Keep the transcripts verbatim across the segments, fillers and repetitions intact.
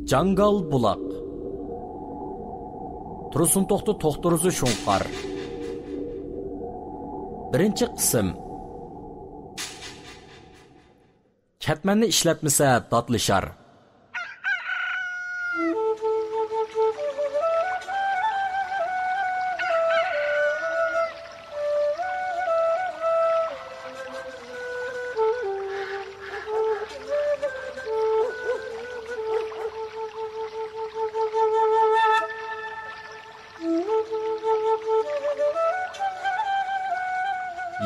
جاڭگال بۇلاق. تۇرسۇن توختى توختۇرىزى شۇڭقار. بىرىنچى قىسىم. كەتمەننى ئىشلەتمىسە داتلىشار.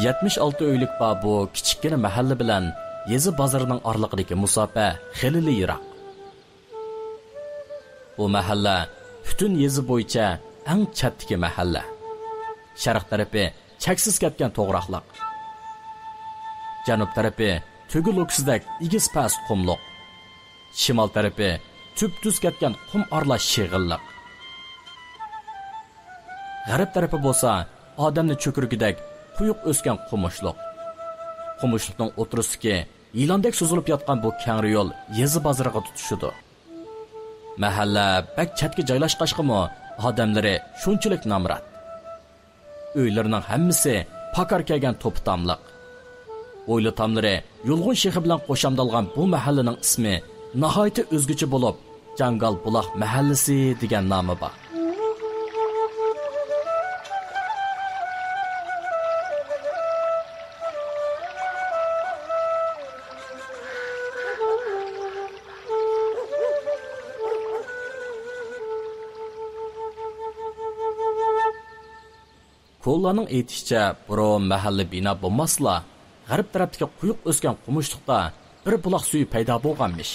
يەتمىش ئالتە ئۆيلۈك بار بۇ كىچىككىنە مەھەللە بىلەن يېزا بازىرىنىڭ ئارىلىقىدىكى مۇساپە خېلىلا يىراق. بۇ مەھەللە پۈتۈن يېزا بويىچە ئەڭ چەتتىكى مەھەللە. شەرق تەرىپى چەكسىز كەتكەن توغراقلىق. جەنۇب تەرىپى تۆگە لوكىسىدەك ئېگىز پەس قۇملۇق. شىمال تەرىپى تۈپتۈز كەتكەن قۇم ئارىلاش شېغىللىق. غەرب تەرىپى بولسا ئادەمنى چۆكۈرگۈدەك قويۇق ئۆسكەن قومۇشلۇق. قومۇشلۇقنىڭ ئوتتۇرىسىدىكى يىلاندەك سوزۇلۇپ ياتقان بۇ كەڭرى يول يېزا بازىرىغا تۇتىشىدۇ. مەھەللە بەك چەتكە جايلاشقاچقىمۇ، ئادەملىرى شۇنچىلىك نامرات. ئۆيلىرىنىڭ ھەممىسى پاكار كەلگەن توپا تاملىق. ھويلا تاملىرى يۇلغۇن شېخى بىلەن قوشامدالغان بۇ مەھەللىنىڭ ئىسمى ناھايىتى ئۆزگىچە بولۇپ، جاڭگال بۇلاق مەھەللىسى دېگەن نامى بار. كونىلارنىڭ ئېيتىشىچە، بۇرۇن مەھەللە بىنا بولماسلا، غەرب تەرەپتىكى قويۇق ئۆسكەن قومۇشلۇقتا بىر بۇلاق سۈيى پەيدا بولغانمىش.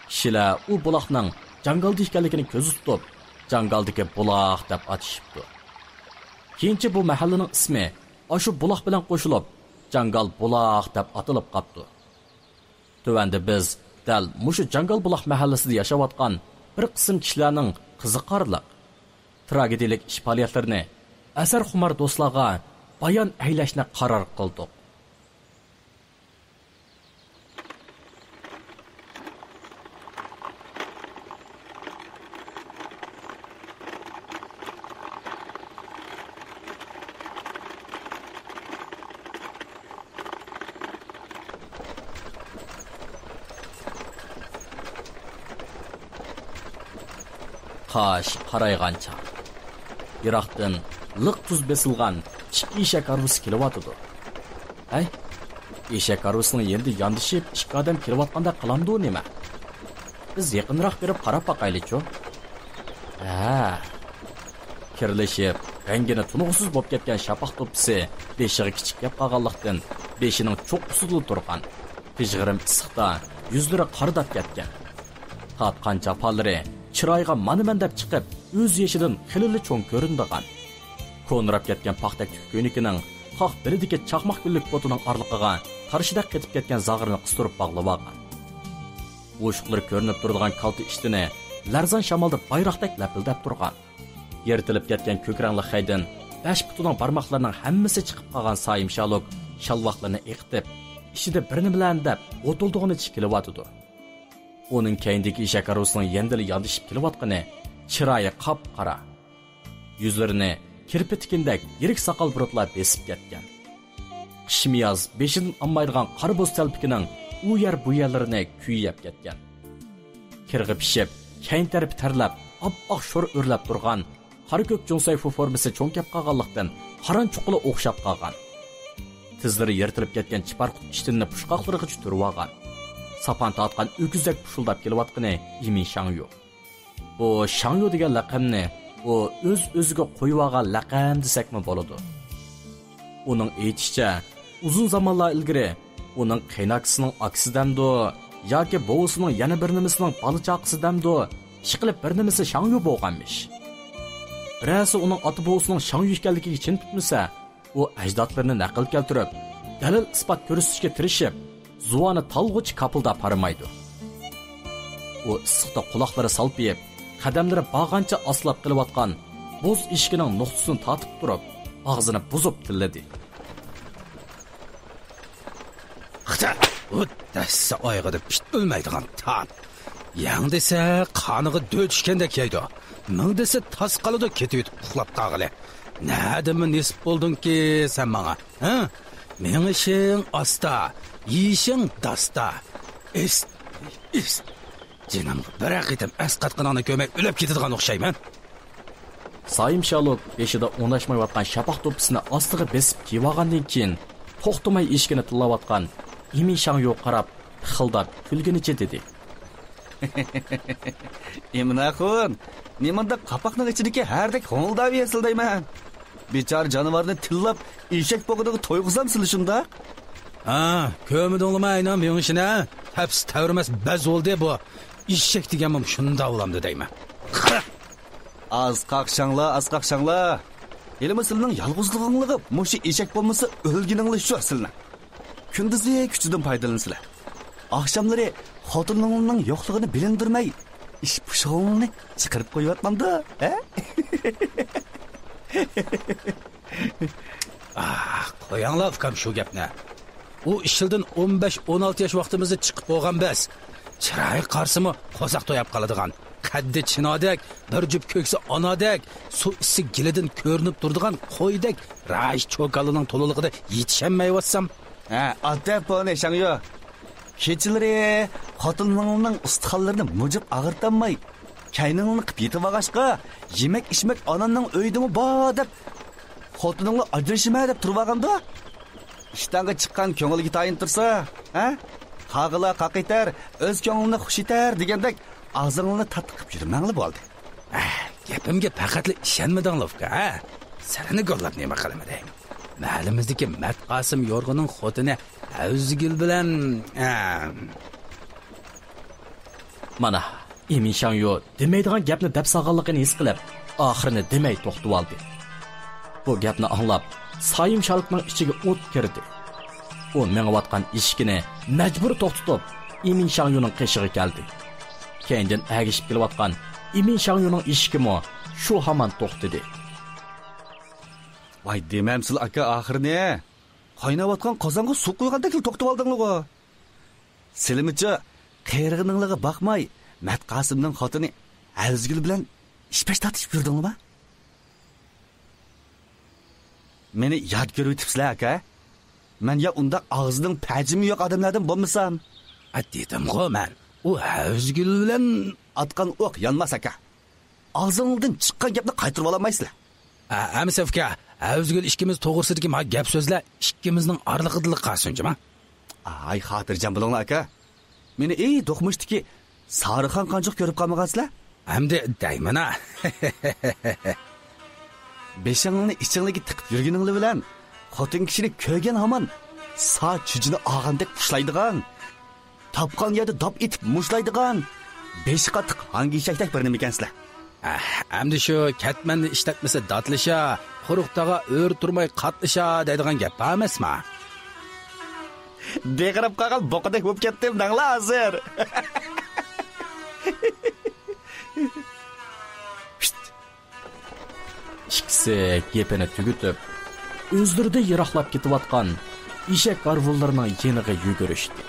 كىشىلەر ئۇ بۇلاقنىڭ جاڭگالدا ئىكەنلىكىنى كۆزدە تۇتۇپ، جاڭگالدىكى بۇلاق دەپ ئاتىشىپتۇ. كېيىنچە بۇ مەھەللىنىڭ ئىسمى ئاشۇ بۇلاق بىلەن قوشۇلۇپ، جاڭگال بۇلاق دەپ ئاتىلىپ قاپتۇ. تۆۋەندە بىز دەل مۇشۇ جاڭگال بۇلاق مەھەللىسىدە ياشاۋاتقان بىر قىسىم كىشىلەرنىڭ قىزىقارلىق، تراگېدىيەلىك ئىش پائالىيەتلىرىنى ئەسەرخۇمار دوستلارغا بايان ئەيلەشنى قارار قىلدۇق. قاش قارايغان چاغ. يىراقتىن لىق تۇز بېسىلغان ئىككى ئېشەك ھارۋىسى كېلىۋاتىدۇ. ھەي، ئېشەك ھارۋىسىنىڭ يېنىدا ياندىشىپ ئىككى ئادەم كېلىۋاتقاندەك قىلامدۇ نېمە؟ بىز يېقىنراق بېرىپ قاراپ باقايلىچۇ. ھە. كىرلىشىپ، رەڭگىنى تونۇغۇسىز بولۇپ كەتكەن شاپاق دوپپىسى بېشىغا كىچىك گەپ قالغانلىقتىن، بېشىنىڭ چوققىسىدىلا تۇرغان. پىژغىرىم ئىسسىقتا يۈزلىرى قارىداپ كەتكەن. تارتقان جاپالىرى چىرايىغا مانا مەن دەپ چىقىپ، ئۆز يېشىدىن خېلىلا چوڭ كۆرۈنىدىغان. كونىراپ كەتكەن پاختەك تۈك كۆينىكىنىڭ قاق بېلىدىكى چاقماق گۈللۈك پوتىنىڭ ئارىلىقىغا تارشىدەك قېتىپ كەتكەن زاغرىنى قىستۇرۇپ باغلىۋالغان. ئوشۇقلىرى كۆرۈنۈپ تۇرىدىغان كالتە ئىشتىنى لەرزان شامالدا بايراقتەك لەپىلدەپ تۇرغان. يىرتىلىپ كەتكەن كۆك رەڭلىك خەيدىن بەش پۇتىنىڭ بارماقلىرىنىڭ ھەممىسى چىقىپ قالغان سايىم شالۇك شالۋاقلىرىنى ئېقىتىپ، ئىچىدە بىر نېمىلەرنى دەپ غوتۇلدىغىنىچە كېلىۋاتىدۇ. ئۇنىڭ كەينىدىكى ئېشەك ھارۋىسىنىڭ يەنىدىلا ياندىشىپ كېلىۋاتقىنى چىرايى قاپقارا. يۈزلىرىنى كىرپى تىكىندەك يىرىك ساقال بۇرۇتلار بېسىپ كەتكەن. قىشمۇ ياز بېشىدىن ئالمايدىغان قارا بوز تەلپىكىنىڭ ئۇ يەر بۇ يەرلىرىنى كۈيى يەپ كەتكەن. كىرغى پىشىپ، كەينى تەرىپى تەرلەپ، ئاپئاق شور ئۆرلەپ تۇرغان، قارا كۆك جۇڭسەي فۇ فورمىسى چوڭ كەپ قالغانلىقتىن، قاران چوققىلا ئوخشاپ قالغان. تىزلىرى يىرتىلىپ كەتكەن چىپارقۇت ئىشتىنىنى پۇشقاقلىرىغىچە تۈرۈۋالغان. ساپان تارتقان ئۆكۈزدەك پۇشۇلداپ كېلىۋاتقىنى يىمىن شاڭيۇ. بۇ شاڭيۇ دېگەن لەقەمنى ئۇ ئۆز-ئۆزىگە قويۇۋالغان لەقەم دېسەكمۇ بولىدۇ. ئۇنىڭ ئېيتىشىچە، ئۇزۇن زامانلار ئىلگىرى ئۇنىڭ قېيىنئاكىسىنىڭ ئاكىسى دەمدۇ ياكى بوۋىسىنىڭ يەنە بىر نېمىسىنىڭ بالا-چاقىسى دەمدۇ، ئىشقىلىپ بىر نېمىسى شاڭيۇ بولغانمىش. بىرەرسى ئۇنىڭ ئاتا-بوۋىسىنىڭ شاڭيۇ ئىكەنلىكىگە چىن پۈتمىسە، ئۇ ئەجدادلىرىنى نەقىل كەلتۈرۈپ، دەلىل-ئىسپات كۆرسىتىشكە تىرىشىپ، زۇۋانى تالغۇچە كاپىلداپ ھارمايدۇ. ئۇ ئىسسىقتا قۇلاقلىرى سالپىيىپ، قەدەملىرى بارغانچە ئاستىلاپ قېلىۋاتقان بوز ئېشىكىنىڭ نۇقتىسىنى تارتىپ تۇرۇپ، ئاغزىنى بۇزۇپ تىللىدى. خىتە، ئۇ دەسسە ئايىغىدا پىت ئۆلمەيدىغان تان. يەڭ دېسە، قانىغا دۆ چۈشكەندەك يەيدۇ. مىڭ دېسە، تاس قالىدۇ، كېتىۋېتىپ ئۇخلاپ قالغىلى. نەدىمۇ نېسىپ بولدۇڭكى سەن ماڭا، ھە؟ مېڭىشىڭ ئاستا، يېيىشىڭ داستا. ئىس، ئىس. جېنىمغا بىرەر قېتىم ئەسقاتقىنىڭنى كۆرمەي ئۆلۈپ كېتىدىغان ئوخشايمەن. سايىم شالۇك بېشىدا ئۇناشمايۋاتقان شاپاق دوپپىسىنى ئاستىغا بېسىپ كىيىۋالغاندىن كېيىن، توختىماي ئىشىكىنى تىللاۋاتقان ئىمىن شاڭيۇغا قاراپ، پىخىلداپ كۈلگىنىچە دېدى: ئىمىن ئاخۇن، نېمانداق قاپاقنىڭ ئىچىدىكى ھەردەك غوڭۇلداۋېرىسىلە دەيمەن. بىچارە جانىۋارنى تىللاپ، ئېشەك بوغىنىغا تويغۇزامسىلە شۇنداق؟ ھا، كۆرمىدىڭلىما ئەينەم مېڭىشىنى؟ تەپسى تەۋرىمەس بەز بولدى بۇ. ئېشەك دېگەنمۇ شۇنداق بولامدۇ دەيمەن. ئاز قاقشاڭلار، ئاز قاقشاڭلار. ھېلىمۇ سىلىنىڭ يالغۇزلۇقۇڭلىغا مۇشۇ ئېشەك بولمىسا ئۆلگىنىڭلار شۇ سىلىنىڭ. كۈندۈزى كۈچىدىن پايدىلىنىسىلەر. ئاخشاملىرى خوتۇنۇڭلارنىڭ يوقلۇقىنى بىلىندۈرمەي، ئىش پۇشۇڭلارنى چىقىرىپ قويۇۋاتمامدۇ، ھە؟ ئاھ، قوياڭلار ئۇكام شۇ گەپنى. ئۇ ئىشىلدىن ئون بەش، ئون ئالتە ياش ۋاقتىمىزدا چىقىپ بولغان بىز. چىرايى قارىسىمۇ قورساق توياپ قالىدىغان، قەددى چىنادەك، بىر جۈپ كۆكسى ئانادەك، سۇ ئىسسى گېلىدىن كۆرۈنۈپ تۇرىدىغان قويدەك رايىش چوكانلىنىڭ تولىلىقىدا يېتىشەلمەيۋاتسام. ھە، ئاتە پونى شاڭيۇ. كېچىلىرى خوتۇنلىرىڭنىڭ ئۇستىخانلىرىنى مۇجۇپ ئاغرىتالماي، كەينىڭنى قىپ يېتىۋالغاچقا، يېمەك ئىچمەك ئانامنىڭ ئۆيىدىمۇ بار دەپ، خوتۇنۇڭلا ئاجرىشىمەن دەپ تۇرۇۋالغاندۇ؟ ئىشتانغا چىققان كۆڭۈلگە تايىن تۇرسا، ھە؟ قاغىلا قاقىتەر، ئۆز كۆڭلىنى خۇش ئېتەر دېگەندەك، ئاغزىڭلارنى تاتلىقىپ يۈرمەڭلار بولدى. ئەھ، گېپىمگە پەقەتلا ئىشەنمىدىڭلار ئۇكا، ھە؟ سىرىنى گوللاپ نېمە قىلىمىز دەيمەن. مەھەللىمىزدىكى مەت قاسىم يورغىنىڭ خوتۇنى ئەۋزىگۈل بىلەن، ئە، مانا، ئىمىن شاڭيۇ دېمەيدىغان گەپنى دەپ سالغانلىقىنى ھېس قىلىپ، ئاخىرىنى دېمەي توختىۋالدى. بۇ گەپنى ئاڭلاپ، سايىم شالۇكنىڭ ئىچىگە ئوت كىردى. ئۇ مېڭىۋاتقان ئېشىكىنى مەجبۇرىي توختىتىپ، ئىمىن شاڭيۇنىڭ قېشىغا كەلدى. كەينىدىن ئەگىشىپ كېلىۋاتقان ئىمىن شاڭيۇنىڭ ئېشىكىمۇ شۇ ھامان توختىدى. ۋاي دېمەمسىلە ئاكا ئاخىرىنى. قايناۋاتقان قازانغا سۇ قۇيغاندەكلا توختىۋالدىڭلىغۇ. سىلىمىچۇ، قېرىغىنىڭلىغا باقماي، مەت قاسىمنىڭ خوتۇنى ئەۋزىگۈل بىلەن ئىشپەش تارتىشىپ يۈردۈڭلىما؟ مېنى ياد كۆرۈۋېتىپسىلەر، ئاكا. مەن يا ئۇنداق ئاغزىنىڭ پەجىمۇ يوق ئادەملەردىن بولمىسام. ئە، دېدىمغۇ مەن، ئۇ ئەۋزىگۈل بىلەن. ئاتقان ئوق يانماس، ئاكا. ئاغزىڭدىن چىققان گەپنى قايتۇرۇۋالالمايسىلەر. ئە، ئەمىسە ئۇكا، ئەۋزىگۈل ئىككىمىز توغرىسىدىكى ما گەپ سۆزلەر ئىككىمىزنىڭ ئارىلىقىدىلا قالسۇن جۇما. ئاي، خاتىرجەم بولۇڭلار، ئاكا. مېنى ئى دوقمۇشتىكى سارىخان قانچۇق كۆرۈپ قالمىغانسىلەر؟ ئەمدى دەيمەن-ھە. بېشىڭلارنى ئىچىڭلارغا تىقىپ يۈرگىنىڭلار بىلەن خوتۇن كىشىنى كۆرگەن ھامان سا چۈجىنى ئالغاندەك پۇشلايدىغان، تاپقان يەردە داپ ئېتىپ مۇشلايدىغان، بېشى قاتتىق ھاڭگى ئېشەكتەك بىر نېمىكەنسىلەر. ئەھ، ئەمدى شۇ كەتمەننى ئىشلەتمىسە داتلىشا، قۇرۇق تاغا ئۆرە تۇرماي قاتلىشا دەيدىغان گەپ بار ئەمەسما؟ دېغىرىپ قالغان بۇقىدەك بولۇپ كەتتىم دەڭلا ھازىر. پىت. ئىككىسى گېپىنى تۈگىتىپ، ئۆزلىرىدىن يىراقلاپ كېتىۋاتقان ئېشەك ھارۋىلىرىنىڭ يېنىغا يۈگۈرۈشتى.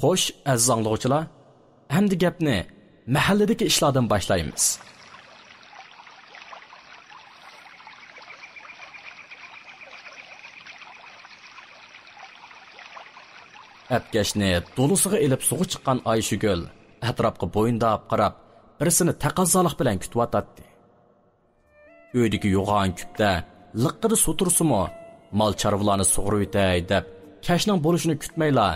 خوش، ئەزىز ئاڭلىغۇچىلار، ئەمدى گەپنى مەھەللىدىكى ئىشلاردىن باشلايمىز. ئەپكەشنى دولىسىغا ئېلىپ سۇغا چىققان ئايشىگۈل ئەتراپقا بويۇنداپ قاراپ، بىرسىنى تەقەززالىق بىلەن كۈتۈۋاتاتتى. ئۆيدىكى يوغان كۈپتە لىققىدە سۇ تۇرسىمۇ، مال چارۋىلارنى سۇغۇرۇۋېتەي دەپ، كەچنىڭ بولۇشىنى كۈتمەيلا،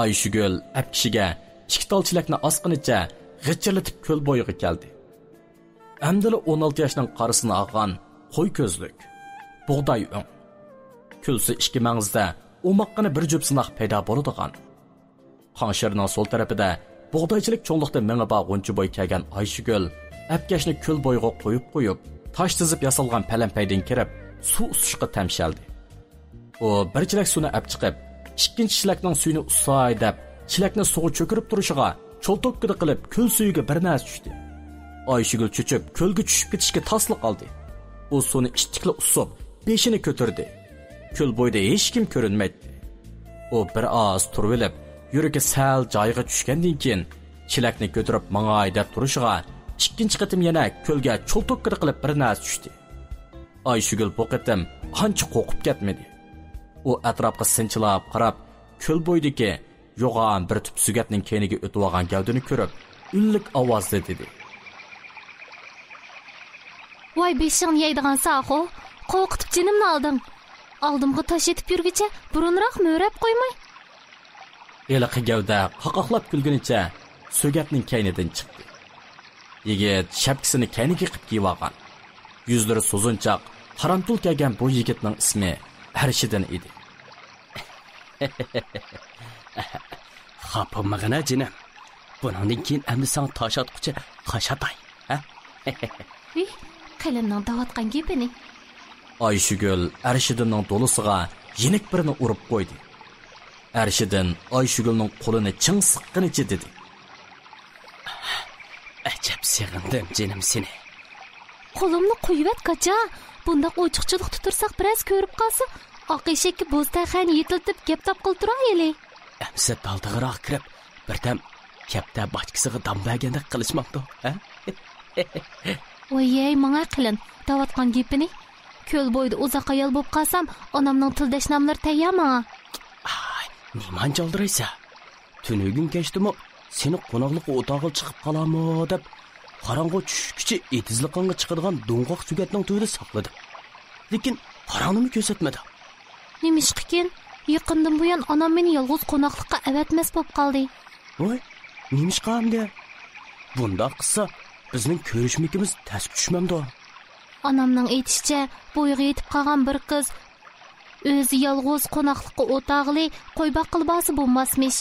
ئايشىگۈل ئەپكىشىگە ئىككى تال چېلەكنى ئاسقىنىچە غىچىرلىتىپ كۆل بويىغا كەلدى. ئەمدىلا ئون ئالتە ياشنىڭ قارىسىنى ئالغان قوي كۆزلۈك، بۇغداي ئۆڭ، كۈلسە ئىككى مەڭزىدە ئوماققىنە بىر جۈپ سىناق پەيدا بولىدىغان. قاڭشىرىنىڭ سول تەرىپىدە بۇغدايچىلىك چوڭلۇقتا مېڭى بار غۇنچە بوي كەلگەن ئايشىگۈل ئەپكەشنى كۆل بويىغا قويۇپ قويۇپ، تاش تىزىپ ياسالغان پەلەمپەيدىن كىرىپ، سۇ ئۇسۇشقا تەمشەلدى. ئۇ بىر چېلەك سۇنى ئەپ چىقىپ، ئىككىنچى چېلەكنىڭ سۈيىنى ئۇسساي دەپ، چېلەكنى سۇغا چۆكۈرۈپ تۇرۇشىغا، چولتوككىدە قىلىپ كۆل سۈيىگە بىر نەرسە چۈشتى. ئايشۈگۈل چۆچۈپ، كۆلگە چۈشۈپ كېتىشكە تاسلا قالدى. ئۇ سۇنى ئىتتىكلا ئۇسسۇپ، بېشىنى كۆتۈردى. كۆل بويىدا ھېچكىم كۆرۈنمەيتتى. ئۇ بىر ئاز تۇرۇۋېلىپ، يۈرىكى سەل جايىغا چۈشكەندىن كېيىن، چېلەكنى كۆتۈرۈپ ماڭاي دەپ تۇرۇشىغا، ئىككىنچى قېتىم يەنە كۆلگە چولتوككىدە قىلىپ بىر نەرسە چۈشتى. ئايشۈگۈل بۇ قېتىم ئانچە قورقۇپ كەتمىدى. ئۇ ئەتراپقا سىنچىلاپ قاراپ، كۆل بويىدىكى يوغان بىر تۈپ سۆگەتنىڭ كەينىگە ئۆتۈۋالغان گەۋدىنى كۆرۈپ، ئۈنلۈك ئاۋازدا دېدى. ۋاي بېشىڭنى يەيدىغان ساخو، قورقۇتۇپ جېنىمنى ئالدىڭ. ئالدىمغا تاش ئېتىپ يۈرگۈچە بۇرۇنراق مۆرەپ قويماي. ھېلىقى گەۋدە قاقاقلاپ كۈلگىنىچە سۆگەتنىڭ كەينىدىن چىقتى. يىگىت شەپكىسىنى كەينىگە قىپ كىيىۋالغان. يۈزلىرى سوزۇنچاق، قارامتۇل كەلگەن بۇ يىگىتنىڭ ئىسمى ئەرشىدىن ئىدى. خاپا بولمىغىنە جېنىم. بۇنىڭدىن كېيىن ئەمدى ساڭا تاش ئاتقۇچە قاش ئاتاي، ھە؟ ۋىي، قېلىننىڭ دەۋاتقان گېپىنى. ئايشۈگۈل ئەرشىدىننىڭ دولىسىغا يېنىك بىرنى ئۇرۇپ قويدى. ئەرشىدىن ئايشۈگۈلنىڭ قولىنى چىڭ سىققىنىچە دېدى. ئەجەب سېغىندىم جېنىم سېنى. قولۇمنى قويۇۋەت، كاچا. بۇنداق ئوچۇقچىلىقتا تۇرساق بىرەرسى كۆرۈپ قالسا، ئاق ئېشەككە بوز تەخەينى يېتىلتىپ گەپ تاپقىلى تۇرايلى. ئەمسە دالدىغىراق كىرىپ، بىردەم كەپتەر باچكىسىغا دان بەرگەندەك قىلىشمامدۇ، ھە؟ ۋايەي، ماڭا قېلىن، دەۋاتقان گېپىنى. كۆل بويىدا ئۇزاق ھايال بولۇپ قالسام، ئانامنىڭ تىلدەشنامىلىرى تەييار ماڭا. ئاي، نېمانچە ئالدىرايسەن؟ تۈنۈگۈن كەچتىمۇ سېنى قوناقلىق ئوتاقىغا چىقىپ قالامۇ دەپ، قاراڭغۇ چۈشكىچە ئېتىزلىقىڭغا چىقىدىغان دوڭغاق سۆگەتنىڭ تۈۋىدە ساقلىدىم. لېكىن قاراڭنىمۇ كۆرسەتمىدىڭ. نېمىشقىكىن، يېقىندىن بۇيان ئانام مېنى يالغۇز قوناقلىققا ئەۋەتمەس بولۇپ قالدى. ۋاي، نېمىشقا ئەمدى؟ بۇنداق قىلسا، بىزنىڭ كۆرۈشمىكىمىز تەسكە چۈشمەمدۇ؟ ئانامنىڭ ئېيتىشىچە، بويىغا يېتىپ قالغان بىر قىز ئۆزى يالغۇز قوناقلىققا ئولتۇرغىلى، قوي باققىلى بارسا بولماسمىش.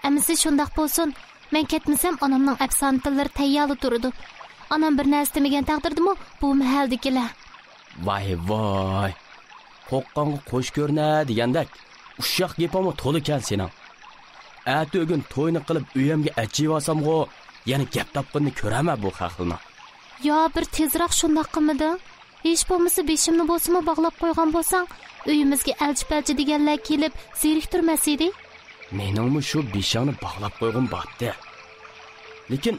ئەمىسە شۇنداق بولسۇن، مەن كەتمىسەم ئانامنىڭ ئەپسانە تىللىرى تەييارلا تۇرىدۇ. ئانام بىر نەرسە دېمىگەن تەقدىردىمۇ بۇ مەھەلدىكىلەر. ۋاي ۋاي، قورققانغا قوش كۆرۈنە دېگەندەك، ئۇششاق گېپىڭمۇ تولىكەن سېنىڭ. ئەتە ئۆگۈن توينى قىلىپ ئۆيۈمگە ئەچىۋالسامغۇ، يەنە گەپ تاپقىنىنى كۆرەرمەن بۇ خەقلىنىڭ. يا بىر تېزراق شۇنداق قىلمىدىڭ؟ ھېچ بولمىسا بېشىمنى بولسىمۇ باغلاپ قويغان بولساڭ، ئۆيىمىزگە ئەلچى-پەلچى دېگەنلەر كېلىپ زېرىكتۈرمەس ئىدى. مېنىڭمۇ شۇ بېشىڭنى باغلاپ قويغۇم بارتتى. لېكىن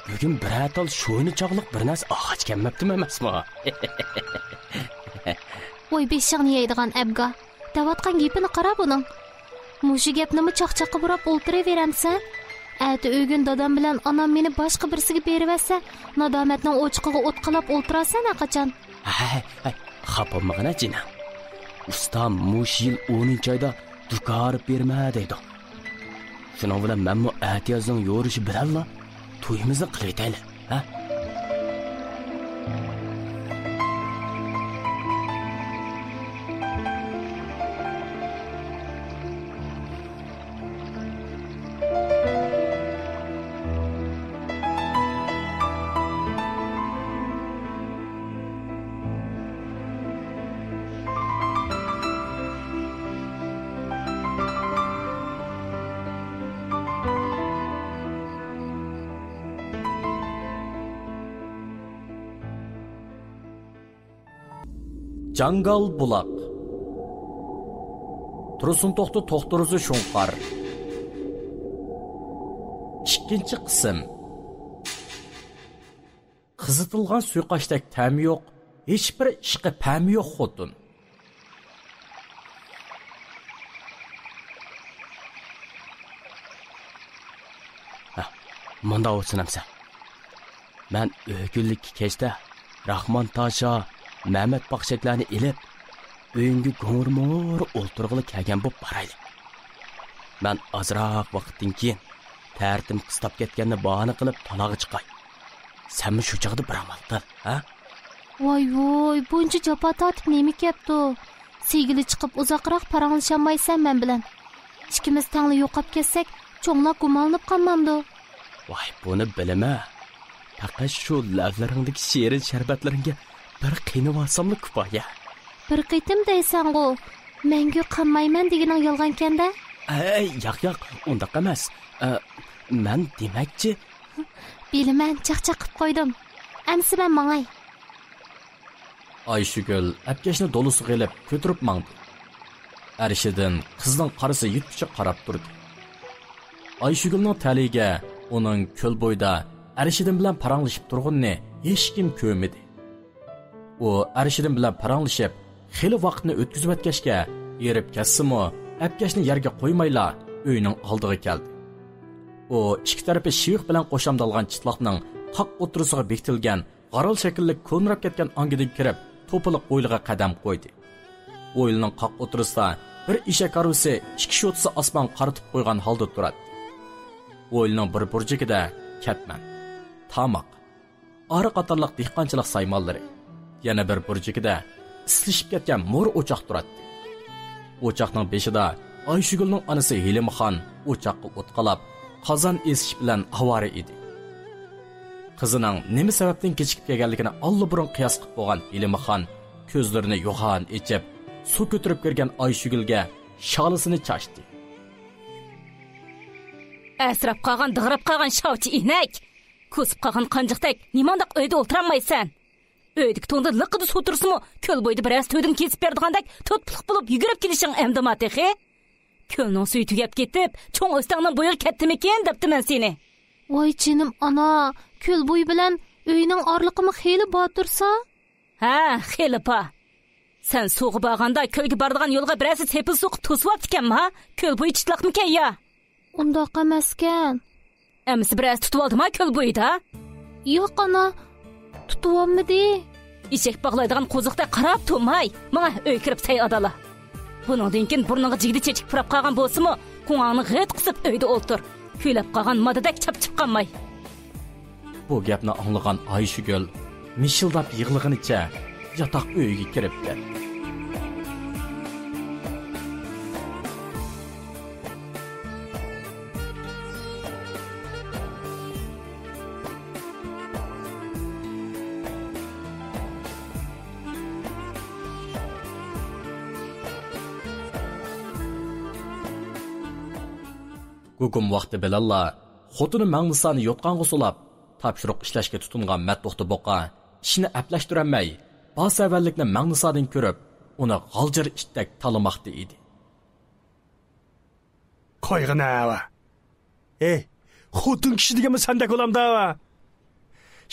بۈگۈن بىرەر تال شوينا چاغلىق بىر نەرسە ئالغاچ كەلمەپتىم ئەمەسمۇ؟ ۋاي بېشىڭنى يەيدىغان ئەبگا. دەۋاتقان گېپىنى قارا بۇنىڭ. مۇشۇ گەپنىمۇ چاقچاققا بۇراپ ئولتۇرۇۋېرەمسەن؟ ئەتە ئۆگۈن دادام بىلەن ئانام مېنى باشقا بىرسىگە بېرىۋەتسە، نادامەتنىڭ ئوچىقىغا ئوت قالاپ ئولتۇرارسەن ھەرقاچان. ھەي، ھەي، خاپا بولمىغىنە جېنىم. ئۇستام مۇشۇ يىل ئونىنچى ئايدا دۇكان ئاچىپ بېرىمەن دەيدۇ. شۇنىڭ بىلەن مەنمۇ ئەتىيازنىڭ يورۇشى بىلەنلا تويىمىزنى قىلىۋېتەيلى، ھە؟ جاڭگال بۇلاق. تۇرسۇن توختى توختۇرىزى شۇڭقار. ئىككىنچى قىسىم. قىزىتىلغان سۇيقاشتەك تەمى يوق، ھېچبىر ئىشقا پەمى يوق خوتۇن. ھە، مۇنداق بولسۇن ئەمسە. مەن ئۆگۈنلۈككە كەچتە راخمان تاشا، مەمەت پاخشەكلەرنى ئېلىپ، ئۆيۈڭگە گوڭۇر-موڭۇر ئولتۇرغىلى كەلگەن بولۇپ بارايلى. مەن ئازراق ۋاقىتتىن كېيىن تەرىتىم قىستاپ كەتكەننى باھانە قىلىپ تالاغا چىقاي. سەنمۇ شۇ چاغدا بىر ئامال قىل، ھە؟ ۋاي ۋوي، بۇنچە جاپا تارتىپ نېمە كەپتۇ؟ سىيگىلى چىقىپ ئۇزاقراق پاراڭلىشالمايسەن مەن بىلەن. ئىككىمىز تەڭلا يوقاپ كەتسەك، چوڭلار گۇمانلىنىپ قالمامدۇ؟ ۋاي، بۇنى بىلىمەن. پەقەت شۇ لەۋلىرىڭدىكى شېرىن شەربەتلىرىڭگە بىر قېنىۋالساملا كۇپايە. بىر قېتىم دەيسەنغۇ، مەڭگۈ قانمايمەن دېگىنىڭ يالغانكەن-دە. ئەي، ياق، ياق، ئۇنداق ئەمەس. ئە، مەن دېمەكچى. بىلىمەن، چاقچاق قىپ قويدۇم. ئەمسە مەن ماڭاي. ئايشۈگۈل ئەپكەشنى دولىسىغا ئېلىپ كۆتۈرۈپ ماڭدى. ئەرشىدىن قىزنىڭ قارىسى يىتكۈچە قاراپ تۇردى. ئايشۈگۈلنىڭ تەلىيىگە ئۇنىڭ كۆل بويىدا ئەرشىدىن بىلەن پاراڭلىشىپ تۇرغىنىنى ھېچكىم كۆرمىدى. ئۇ ئەرشىدىن بىلەن پاراڭلىشىپ، خېلى ۋاقىتنى ئۆتكۈزۈۋەتكەچكە، ھېرىپ كەتسىمۇ، ئەپكەشنى يەرگە قويمايلا، ئۆينىڭ ئالدىغا كەلدى. ئۇ ئىككى تەرىپى شىۋىق بىلەن قوشامدالغان چىتلاقنىڭ قاق ئوتتۇرىسىغا بېكىتىلگەن غارال شەكىللىك كونىراپ كەتكەن ئاڭگىدىن كىرىپ، توپىلىق ھويلىغا قەدەم قويدى. ھويلىنىڭ قاق ئوتتۇرىسىدا بىر ئېشەك ھارۋىسى ئىككى شوتىسى ئاسمانغا قارىتىپ قويغان ھالدا تۇراتتى. ھويلىنىڭ بىر بۇرجىكىدە كەتمەن، تاماق، ئارا قاتارلىق دېھقانچىلىق سايمانلىرى، يەنە بىر بۇرجىكىدە ئىسلىشىپ كەتكەن مور ئوچاق تۇراتتى. ئوچاقنىڭ بېشىدا ئايشۈگۈلنىڭ ئانىسى ھېلىمخان ئوچاققا ئوت قالاپ، قازان ئېسىش بىلەن ئاۋارە ئىدى. قىزىنىڭ نېمە سەۋەبتىن كېچىكىپ كەلگەنلىكىنى ئاللىبۇرۇن قىياس قىلىپ بولغان ھېلىمخان كۆزلىرىنى يوغان ئېچىپ، سۇ كۆتۈرۈپ كىرگەن ئايشۈگۈلگە شالىسىنى چاچتى. ئەسراپ قالغان، دىغراپ قالغان شاۋچى ئىنەك! كۆسۈپ قالغان قانجىقتەك نېمانداق ئۆيدە ئولتۇرالمايسەن؟ ئۆيدىكى تۇڭدا لىققىدە سۇ تۇرسىمۇ، كۆل بويىدا بىرەرسى تۆدىن كېسىپ بېرىدىغاندەك تۆت پۇتلۇق بولۇپ يۈگۈرۈپ كېلىشىڭ ئەمدىما تېخى؟ كۆلنىڭ سۈيى تۈگەپ كېتىپ، چوڭ ئۆستەڭنىڭ بويىغا كەتتىمىكىن دەپتىمەن سېنى. ۋاي جېنىم ئانا، كۆل بويى بىلەن ئۆينىڭ ئارىلىقىمۇ خېلى بار تۇرسا. ھە، خېلى بار. سەن سۇغا بارغاندا كۆلگە بارىدىغان يولغا بىرەرسى سېپىل سوقۇپ توسۇۋاپتىكەنما؟ كۆل بويى چىتلاقمىكەن يا؟ ئۇنداق ئەمەسكەن. ئەمىسە بىرەرسى تۇتۇۋالدىما كۆل بويىدا؟ ياق، ئانا، تۇتۇۋالمىدى. ئېشەك باغلايدىغان قوزۇقتەك قاراپ تۇرماي، ماڭە ئۆيگە كىرىپ سەي ئادالا. بۇنىڭدىن كېيىن بۇرنۇڭغا جىگدە چېچىكى پۇراپ قالغان بولسىمۇ، قوڭاڭنى غىت قىسىپ ئۆيدە ئولتۇر. كۈيلەپ قالغان مادىدەك چاپچىپ قالماي. بۇ گەپنى ئاڭلىغان ئايشۈگۈل مىشىلداپ يىغلىغىنىچە ياتاق ئۆيىگە كىرىپ كەتتى. گۇگۇم ۋاقتى بىلەنلا خوتۇنى مەڭنىسانى يوتقانغا سولاپ، تاپشۇرۇق ئىشلەشكە تۇتۇنغان مەتتوختى بۇقا ئىشنى ئەپلەشتۈرەلمەي، باسەۋەنلىكنى مەڭنىسادىن كۆرۈپ، ئۇنى غالجىر ئىتتەك تالىماقتا ئىدى. قويغىنە ۋە. ئېي، خوتۇن كىشى دېگەنمۇ سەندەك بولامدا ۋە.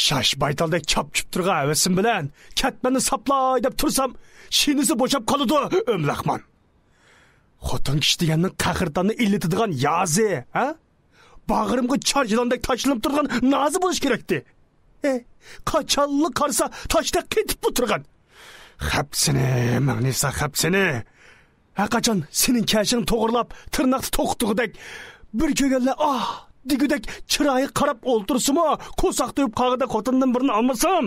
شاش بايتالدەك چاپچىپ تۇرغان ھەۋىسىم بىلەن كەتمەننى ساپلاي دەپ تۇرسام، شىنىسى بوشاپ قالىدۇ، ئۆملەخمان. خوتۇن كىشى دېگەننىڭ قەھرىتاننى ئىللىتىدىغان يازى، ھە؟ باغرىمغا چار يىلاندەك تاشلىنىپ تۇرغان نازى بولۇش كېرەكتى. ئېي، قاچانلا قارىسا تاشتەك قېتىپلا تۇرغان. خەپسىنى، مەڭنىسا، خەپسىنى. ھەر قاچان سېنىڭ كەشىڭ توغرىلاپ، تىرناقتا توختىغۇدەك، بىر كۆرگەنلەر ئاھ دېگۈدەك چىرايىغا قاراپ ئولتۇرسىمۇ، قورساق تويۇپ قالغۇدەك خوتۇندىن بىرنى ئالمىسام،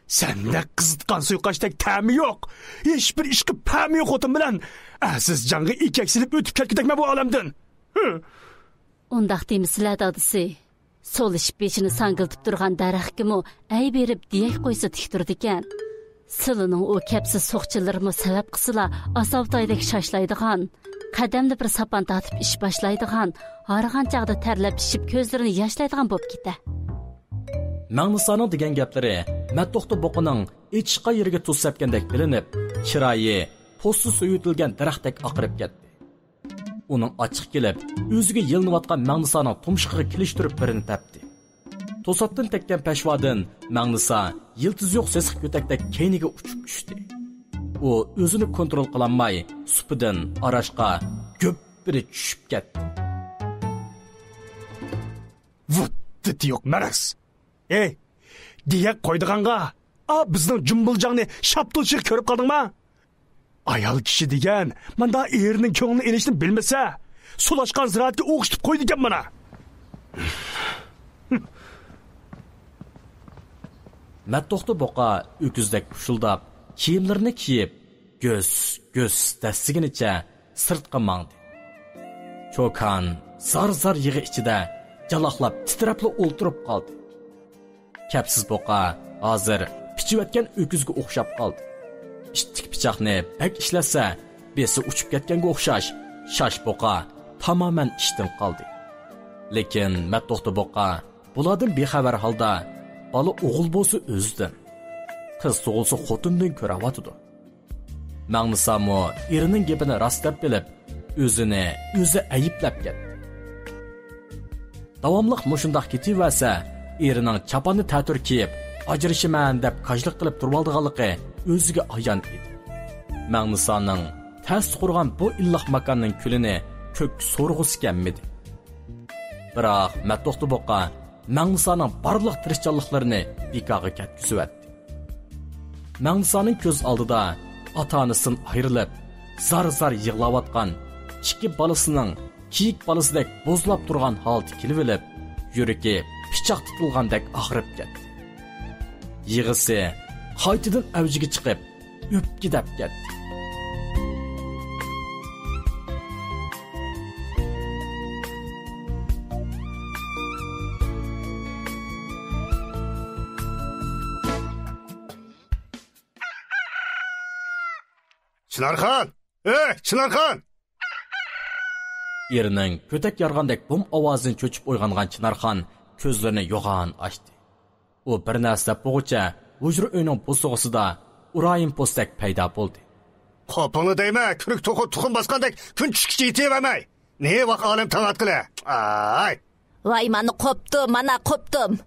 سەندەك قىزىتقان سۇيقاشتەك تەمى يوق، ھېچبىر ئىشقا پەمى يوق خوتۇن بىلەن ئەزىز جانغا ئېكەك سېلىپ ئۆتۈپ كەتكۈدەكمەن بۇ ئالەمدىن. ھە. ئۇنداق دېمىسىلە، دادىسى. سولىشىپ بېشىنى ساڭگىلىتىپ تۇرغان دەرەخكىمۇ ئەي بېرىپ دىيەك قويسا تىك تۇرىدىكەن. سىلىنىڭ ئۇ كەپسىز سوقچىلىرىمۇ سەۋەب قىلسىلا، ئاساۋۇتايدەك شاشلايدىغان، قەدەمدە بىر ساپان تارتىپ ئىش باشلايدىغان، ھارغان چاغدا تەرلەپ پىشىپ كۆزلىرىنى ياشلايدىغان بولۇپ كېتە. مەڭنىسانىڭ دېگەن گەپلىرى مەتتوختا بۇقىنىڭ ئېچىشقان يېرىگە تۇز سەپكەندەك بىلىنىپ، چىرايى پوستى سۆيۈۋېتىلگەن دەرەختەك ئاقىرىپ كەتتى. ئۇنىڭ ئاچچىقى كېلىپ، ئۆزىگە يېلىنىۋاتقان مەڭنىسانىڭ تۇمشۇقىغا كېلىشتۈرۈپ بىرنى تەپتى. توساتتىن تەگكەن پەشۋادىن مەڭنىسا يىلتىزى يوق سېسىق كۆتەكتەك كەينىگە ئۇچۇپ چۈشتى. ئۇ ئۆزىنى كونترول قىلالماي، سۇپىدىن ئاراشقا گۈپپىدە چۈشۈپ كەتتى. ۋۇت، دىتى يوق مەرەس! ئەي، دېيەك قويىدىغانغا، ئا، بىزنىڭ جۇمبۇلجاڭنى شاپتۇلشىغا كۆرۈپ قالدىڭما؟ ئايال كىشى دېگەن ماندا ئېرىنىڭ كۆڭلىنى ئېلىشنى بىلمىسە، سۇلاشقان زىرائەتكە ئوخشىتىپ قويىدىكەن مانا. مەتتوختا بۇقا ئۆكۈزدەك پۇشۇلداپ، كىيىملىرىنى كىيىپ، گۈس، گۈس دەسسىگىنىچە سىرتقا ماڭدى. چوكان زار-زار يىغا ئىچىدە جالاقلاپ تىترەپلا ئولتۇرۇپ قالدى. كەپسىز بۇقا ھازىر پىچىۋەتكەن ئۆكۈزگە ئوخشاپ قالدى. ئىتتىك پىچاقنى بەك ئىشلەتسە، بېسى ئۇچۇپ كەتكەنگە ئوخشاش، شاش بۇقا تامامەن ئىشتىن قالدى. لېكىن مەتتوختا بۇقا بۇلاردىن بىخەۋەر ھالدا، بالا ئوغۇل بولسا ئۆزىدىن، قىز تۇغۇلسا خوتۇندىن كۆرەۋاتىدۇ. مەڭنىسامۇ ئېرىنىڭ گېپىنى راست دەپ بىلىپ، ئۆزىنى ئۆزى ئەيىبلەپ كەتتى. داۋاملىق مۇشۇنداق كېتىۋەرسە، ئېرىنىڭ چاپاننى تەتۈر كىيىپ، ئاجرىشىمەن دەپ كاجلىق قىلىپ تۇرۇۋالىدىغانلىقى ئۆزىگە ئايان ئىدى. مەڭنىسانىڭ تەستە قۇرغان بۇ ئىللىق ماكاننىڭ كۈلىنى كۆككە سورىغۇسى كەلمىدى. بىراق مەتتوختا بۇقا مەڭنىسانىڭ بارلىق تىرىشچانلىقلىرىنى بىكارغا كەتكۈزۈۋەتتى. مەڭنىسانىڭ كۆز ئالدىدا ئاتا-ئانىسىدىن ئايرىلىپ، زار-زار يىغلاۋاتقان ئىككى بالىسىنىڭ كىيىك بالىسىدەك بوزلاپ تۇرغان ھالىتى كېلىۋېلىپ، يۈرىكى پىچاق تۇتۇلغاندەك ئاغرىپ كەتتى. يىغىسى قايتىدىن ئەۋجىگە چىقىپ، ئۆپكە دەپ كەتتى. چىنارخان! ئەي، چىنارخان! ئېرىنىڭ كۆتەك يارغاندەك بوم ئاۋازىدىن چۆچۈپ ئويغانغان چىنارخان كۆزلىرىنى يوغان ئاچتى. ئۇ بىر نەرسە دەپ بولغۇچە ھۇجرا ئۆينىڭ بوسۇغىسىدا ئۇرايىم پوستەك پەيدا بولدى. قوپۇڭلا دەيمەن، كۈرۈك توخۇ تۇخۇم باسقاندەك كۈن چۈشكىچە يېتىۋەرمەي. نېۋاق ئالەم تاڭ ئاتقىلى. ئاي! ۋاي، مانا قوپتۇم، مانا قوپتۇم.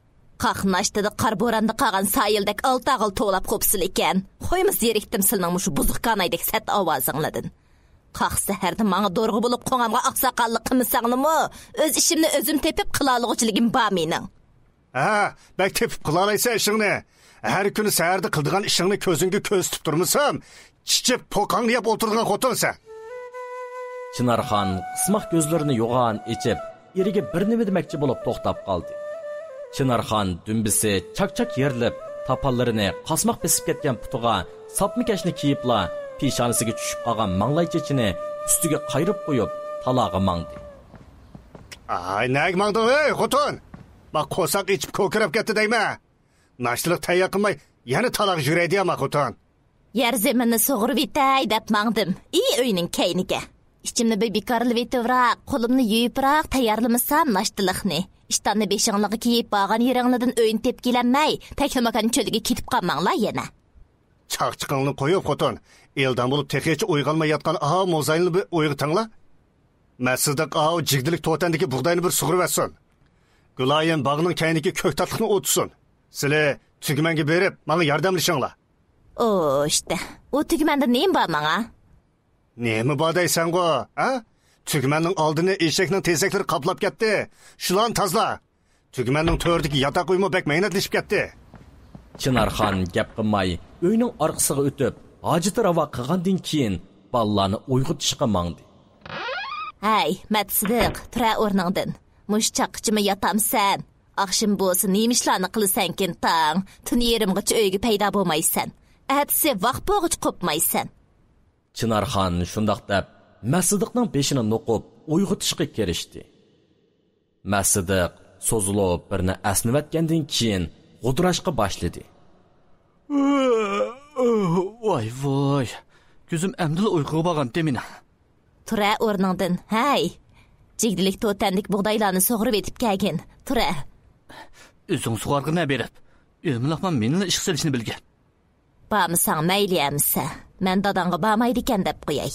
قاق ناشتىدا قار بوراندا قالغان سايىلدەك ئالتە ئاغىل توۋلاپ قوپسىلىكەن. قويما زېرىكتىم سىلىنىڭ مۇشۇ بۇزۇق كانايدەك سەت ئاۋازىڭلاردىن. قاق سەھەردە ماڭا دورغا بولۇپ قوڭامغا ئاقساقاللىق قىلمىساڭلىمۇ، ئۆز ئىشىمنى ئۆزۈم تېپىپ قىلالىغۇچىلىكىم بار مېنىڭ. ھە، بەك تېپىپ قىلالايسەن ئىشىڭنى. ھەر كۈنى سەھەردە قىلىدىغان ئىشىڭنى كۆزۈڭگە كۆرسىتىپ تۇرمىسام، چىچىپ پوقاڭنى يەپ ئولتۇرىدىغان خوتۇنسەن. چىنارخان قىسماق كۆزلىرىنى يوغان ئېچىپ، ئېرىگە بىر نېمە دېمەكچى بولۇپ توختاپ قالدى. چىنارخان دۈمبىسى چاك-چاك يېرىلىپ، تاپانلىرىنى قاسماق بېسىپ كەتكەن پۇتىغا ساپما كەشنى كىيىپلا، پېشانىسىگە چۈشۈپ قالغان ماڭلاي چېچىنى ئۈستىگە قايرىپ قويۇپ، تالاغا ماڭدى. ئاي، نەگە ماڭدىڭ، ئەي خوتۇن؟ باق، قورساق ئېچىپ كوكىراپ كەتتى دەيمەن. ناشتىلىق تەييار قىلماي، يەنە تالاغا يۈرەي دېيەما خوتۇن؟ يەر زېمىننى سۇغۇرۇۋېتەي دەپ ماڭدىم. ئى ئۆينىڭ كەينىگە. ئىچىمنى بىر بىكارلىۋېتىۋراق، قولۇمنى يۇيۇپراق تەييارلىمىسام ناشتىلىقنى. ئىشتاننى بېشىڭلارغا كىيىپ بارغان يېرىڭلاردىن ئۆينى تېپىپ كېلەلمەي، تەكلىماكان چۆلىگە كېتىپ قالماڭلار يەنە. چاقچىقىڭنى قويۇپ خوتۇن، ئىلدام بولۇپ تېخىچە ئويغانماي ياتقان ئاۋۇ موزاينى بىر ئويغىتىڭلار. مەسىدىق ئاۋۇ جىگدىلىك توتەندىكى بۇغداينى بىر سۇغۇرۇۋەتسۇن. گۈلايىم باغنىڭ كەينىدىكى كۆكتاتلىقنى ئوتىسۇن. سىلى تۈگمەنگە بېرىپ، ماڭا ياردەملىشىڭلار. ئوشتە، ئۇ تۈگمەندە نېمە بار ماڭا؟ نېمە بار دەيسەنغۇ، ھە؟ تۈگمەننىڭ ئالدىنى ئېشەكنىڭ تېزەكلىرى قاپلاپ كەتتى. شۇلارنى تازىلا. تۈگمەننىڭ تۆرىدىكى ياتاق ئۆيمۇ بەك مەينەتلىشىپ كەتتى. چىنارخان گەپ قىلماي، ئۆينىڭ ئارقىسىغا ئۆتۈپ، ھاجىتى راۋا قىلغاندىن كېيىن، بالىلارنى ئويغىتىشقا ماڭدى. ھەي، مەتسىدىق، تۇرە ئورنۇڭدىن. مۇشۇ چاغقىچىمۇ ياتامسەن؟ ئاخشىمى بولسا نېمە ئىشلارنى قىلىسەنكىن تاڭ؟ تۈن يېرىمغىچە ئۆيگە پەيدا بولمايسەن. ئەتىسى ۋاق بولغۇچە قوپمايسەن. چىنارخان شۇنداق دەپ، مەسىدىقنىڭ بېشىنى نوقۇپ ئويغىتىشقا كىرىشتى. مەسىدىق سوزۇلۇپ بىرنى ئەسنىۋەتكەندىن كېيىن غودۇراشقا باشلىدى. ۋاي ۋاي، كۆزۈم ئەمدىلا ئۇيقۇغا بارغانتى مېنىڭ. تۇرە ئورنۇڭدىن، ھەي! جىگدىلىك توتەندىكى بۇغدايلارنى سۇغۇرۇۋېتىپ كەلگىن، تۇرە! ئۆزۈڭ سۇغارغىنە بېرىپ، ئۆمىلەقمەن مېنىلا ئىشقا سېلىشنى بىلگىن. بارمىساڭ مەيلى ئەمىسە، مەن داداڭغا بارمايدىكەن دەپ قوياي.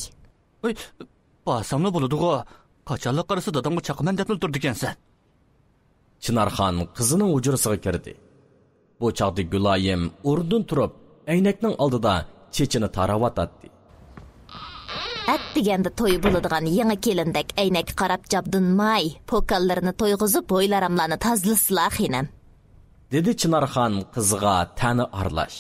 ۋاي، بارساملا بولىدىغۇ. قاچانلا قارىسا دادامغا چاقىمەن دەپلا تۇرىدىكەنسەن. چىنارخان قىزىنىڭ ھۇجرىسىغا كىردى. بۇ چاغدا گۈلايىم ئورنىدىن تۇرۇپ، ئەينەكنىڭ ئالدىدا چېچىنى تاراۋاتاتتى. ئەتىگەندە توي بولىدىغان يېڭى كېلىندەك ئەينەككە قاراپ جابدۇنماي، پوكانلىرىنى تويغۇزۇپ، ھويلاراملارنى تازىلىسىلا، خېنىم. دېدى چىنارخان قىزىغا تەنە ئارىلاش.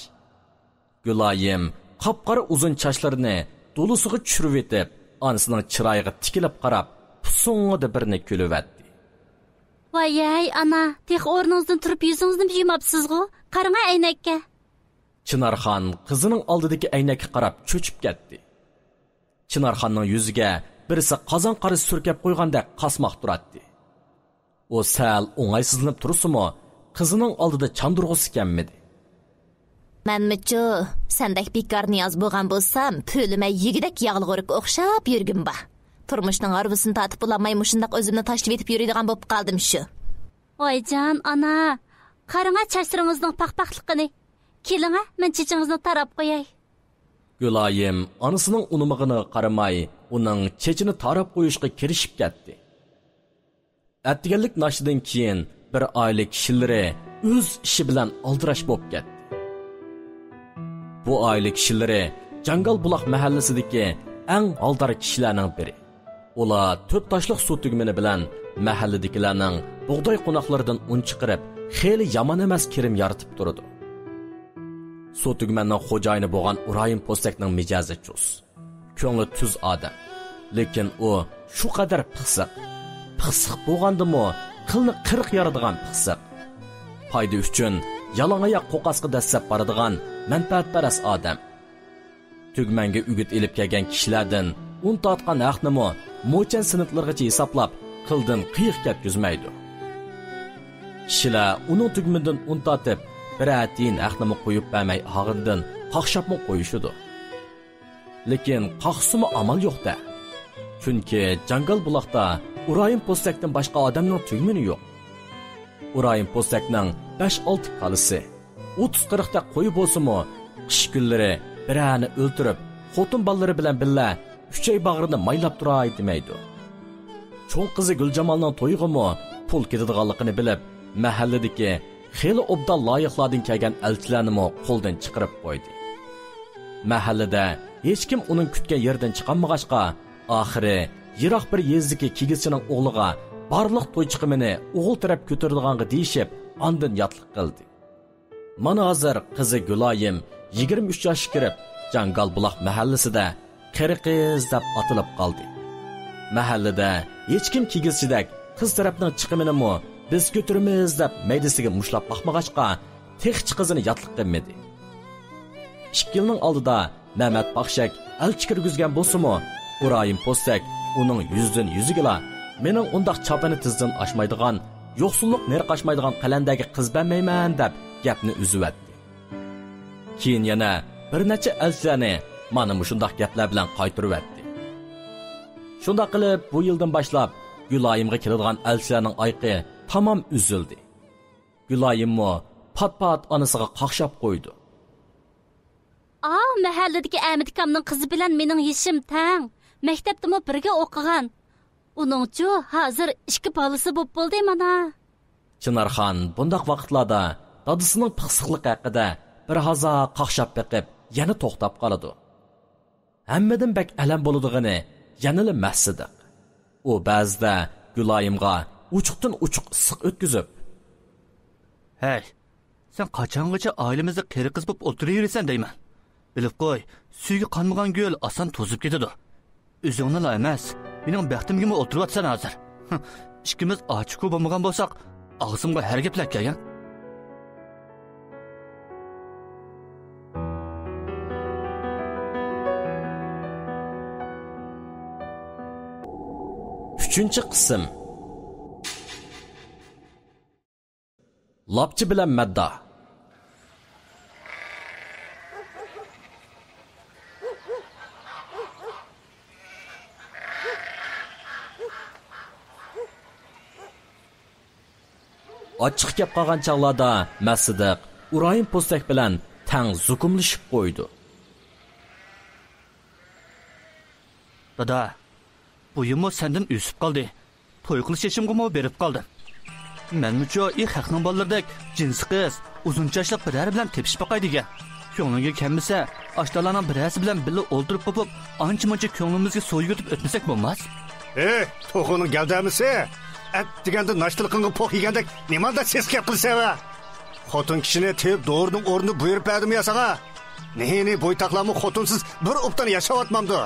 گۈلايىم قاپقارا ئۇزۇن چاچلىرىنى دولىسىغا چۈشۈرۈۋېتىپ، ئانىسىنىڭ چىرايىغا تىكىلىپ قاراپ، پۇسۇڭىدا بىرنى كۈلۈۋەتتى. ۋايەي، ئانا، تېخى ئورنىڭىزدىن تۇرۇپ يۈزىڭىزنىمۇ يۇماپسىزغۇ؟ قاراڭە ئەينەككە. چىنارخان قىزىنىڭ ئالدىدىكى ئەينەككە قاراپ چۆچۈپ كەتتى. چىنارخاننىڭ يۈزىگە بىرسى قازان قارىسى سۈركەپ قويغاندەك قاسماق تۇراتتى. ئۇ سەل ئوڭايسىزلىنىپ تۇرسىمۇ، قىزىنىڭ ئالدىدا چاندۇرغۇسى كەلمىدى. مەنمۇچۇ، سەندەك بىكار نىياز بولغان بولسام، پۆلىمە يېگۈدەك ياغلىغۇرۇكقا ئوخشاپ يۈرگۈم بار. تۇرمۇشنىڭ ھارۋىسىنى تارتىپ بولالماي، مۇشۇنداق ئۆزۈمنى تاشلىۋېتىپ يۈرىدىغان بولۇپ قالدىم شۇ. ۋايجان ئانا، قاراڭا چاچلىرىڭىزنىڭ پاخپاقلىقىنى. كېلىڭە، مەن چېچىڭىزنى تاراپ قوياي. گۈلايىم ئانىسىنىڭ ئۇنىمىغىنىغا قارىماي، ئۇنىڭ چېچىنى تاراپ قويۇشقا كىرىشىپ كەتتى. ئەتىگەنلىك ناشتىدىن كېيىن بىر ئائىلە كىشىلىرى ئۆز ئىشى بىلەن ئالدىراش بولۇپ كەتتى. بۇ ئائىلە كىشىلىرى جاڭگال بۇلاق مەھەللىسىدىكى ئەڭ ھالدار كىشىلەرنىڭ بىرى. ئۇلار تۆت تاشلىق سۇ تۈگمىنى بىلەن مەھەللىدىكىلەرنىڭ بۇغداي قوناقلىرىدىن ئۇن چىقىرىپ، خېلى يامان ئەمەس كىرىم يارىتىپ تۇرىدۇ. سۇ تۈگمەننىڭ خوجايىنى بولغان ئۇرايىم پوستەكنىڭ مىجەزى چۇس. كۆڭلى تۈز ئادەم. لېكىن ئۇ شۇ قەدەر پىخسىق. پىخسىق بولغاندىمۇ قىلنى قىرىق يارىدىغان پىخسىق. پايدا ئۈچۈن يالاڭ ئاياق قوقاسقا دەسسەپ بارىدىغان مەنپەئەتپەرەس ئادەم. تۈگمەنگە ئۈگۈت ئېلىپ كەلگەن كىشىلەردىن ئۇن تارتقان ھەقنىمۇ موچەن سېنىتلىرىغىچە ھېسابلاپ، قىلدىن قىيىق كەتكۈزمەيدۇ. كىشىلەر ئۇنىڭ تۈگمىنىدىن ئۇن تارتىپ، بىرەر تىيىن ھەقنىمۇ قويۇپ بەرمەي ئاغرىنىدىن قاقشاپمۇ قويۇشىدۇ. لېكىن قاقسىمۇ ئامال يوق-دە. چۈنكى جاڭگال بۇلاقتا ئۇرايىم پوستەكتىن باشقا ئادەمنىڭ تۈگمىنى يوق. ئۇرايىم پوستەكنىڭ بەش-ئالتە كالىسى، ئوتتۇز-قىرىقتەك قويى بولسىمۇ، قىش كۈنلىرى بىرەرنى ئۆلتۈرۈپ، خوتۇن بالىلىرى بىلەن بىللە ئۈچەي باغرىنى مايلاپ تۇراي دېمەيدۇ. چوڭ قىزى گۈلجامالنىڭ تويىغىمۇ پۇل كېتىدىغانلىقىنى بىلىپ، مەھەللىدىكى خېلى ئوبدان لايىقلاردىن كەلگەن ئەلچىلەرنىمۇ قولدىن چىقىرىپ قويدى. مەھەللىدە ھېچكىم ئۇنىڭ كۈتكەن يېرىدىن چىقالمىغاچقا، ئاخىرى يىراق بىر يېزىدىكى كىگىزچىنىڭ ئوغلىغا بارلىق توي چىقىمىنى ئوغۇل تەرەپ كۆتۈرىدىغانغا دېيىشىپ، ئاندىن ياتلىق قىلدى. مانا ھازىر قىزى گۈلايىم يىگىرمە ئۈچ ياشقا كىرىپ، جاڭگال بۇلاق مەھەللىسىدە قېرى قىز دەپ ئاتىلىپ قالدى. مەھەللىدە ھېچكىم كىگىزچىدەك قىز تەرەپنىڭ چىقىمىنىمۇ بىز كۆتۈرىمىز دەپ مەيدىسىگە مۇشتلاپ باقمىغاچقا، تېخىچە قىزىنى ياتلىق قىلمىدى. ئىككى يىلنىڭ ئالدىدا مەمەت پاخشەك ئەلچى كىرگۈزگەن بولسىمۇ، ئۇرايىم پوستەك ئۇنىڭ يۈزىدىن يۈزىگىلا، مېنىڭ ئۇنداق چاپىنى تىزدىن ئاشمايدىغان، يوقسۇللۇق نېرى قاچمايدىغان قەلەندەرگە قىز بەرمەيمەن دەپ گەپنى ئۈزۈۋەتتى. كېيىن يەنە بىر نەچچە ئەلچىلەرنى مانا مۇشۇنداق گەپلەر بىلەن قايتۇرۇۋەتتى. شۇنداق قىلىپ، بۇ يىلدىن باشلاپ گۈلايىمغا كېلىدىغان ئەلچىلەرنىڭ ئايىقى تامام ئۈزۈلدى. گۈلايىممۇ پات-پات ئانىسىغا قاقشاپ قويىدۇ. ئاۋۇ مەھەللىدىكى ئەمىتكامنىڭ قىزى بىلەن مېنىڭ يېشىم تەڭ. مەكتەپتىمۇ بىرگە ئوقۇغان. ئۇنىڭچۇ ھازىر ئىككى بالىسى بوپ بولدى مانا. چىنارخان بۇنداق ۋاقىتلاردا دادىسىنىڭ پىخسىقلىقى ھەققىدە بىر ھازا قاقشاپ بېقىپ، يەنە توختاپ قالىدۇ. ھەممىدىن بەك ئەلەم بولىدىغىنى يەنىلا مەسسىدىق. ئۇ بەزىدە گۈلايىمغا ئوچۇقتىن ئوچۇق ئىسسىق ئۆتكۈزۈپ، ھەي، سەن قاچانغىچە ئائىلىمىزدە قېرى قىز بولۇپ ئولتۇرۇۋېرىسەن دەيمەن. بىلىپ قوي، سۈيىگە قانمىغان گۈل ئاسان توزۇپ كېتىدۇ. ئۆزۈڭنىلا ئەمەس، مېنىڭ بەختىمگىمۇ ئولتۇرۇۋاتىسەن ھازىر. ھە، ئىككىمىز ئاچىقۇ بولمىغان بولساق، ئاغزىمغا ھەر گەپلەر كەلگەن. ئۈچىنچى قىسىم. لاپچى بىلەن مەددا. ئاچچىقى كەپ قالغان چاغلاردا مەسسىدىق ئۇرايىم پوستەك بىلەن تەڭ زۇكۇملىشىپ قويىدۇ. دادا، بويۇممۇ سەندىن ئۆسۈپ قالدى. توي قىلىش يېشىمغىمۇ بېرىپ قالدىم. مەنمۇچۇ ئى خەقنىڭ بالىلىرىدەك جىنسى قىز، ئۇزۇن چاچلىق بىرەر بىلەن تېپىشىپ باقاي دېگەن. كۆڭلۈڭگە كەلمىسە، ئاشۇ بالىلارنىڭ بىرەرسى بىلەن بىللە ئولتۇرۇپ قوپۇپ، ئانچە-مۇنچە كۆڭلىمىزگە سۇ يۈگۈرتۈپ ئۆتمىسەك بولماس؟ ئېي، توخۇنىڭ گەۋدىمىسى! ئەتىگەندە ناشتىلىقىڭغا پوق يېگەندەك نېمانداق سېسىق گەپ قىلىسەن ۋە؟ خوتۇن كىشىنى تېۋىپ دورىنىڭ ئورنىنى بۇيرۇپ بەردىمۇ يا ساڭا؟ نى-نى بويتاقلارمۇ خوتۇنسىز بىر ئوبدان ياشاۋاتمامدۇ؟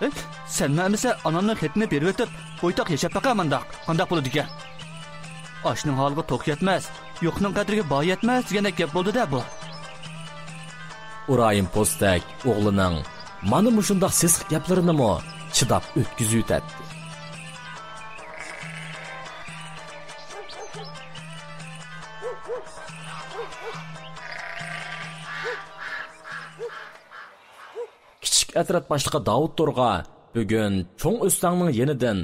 ھە؟ سەنمۇ ئەمىسە ئانامنىڭ خېتىنى بېرىۋېتىپ، بويتاق ياشاپ باقە مانداق، قانداق بولىدىكەن؟ ئاشنىڭ ھالىغا توق يەتمەس، يوقنىڭ قەدرىگە باھ يەتمەس دېگەندەك گەپ بولدى-دە بۇ. ئۇرايىم پوستەك ئوغلىنىڭ مانا مۇشۇنداق سېسىق گەپلىرىنىمۇ چىداپ ئۆتكۈزۈۋېتەتتى. ئەترەت باشلىقى داۋۇت تورغا بۈگۈن چوڭ ئۆستەڭنىڭ يېنىدىن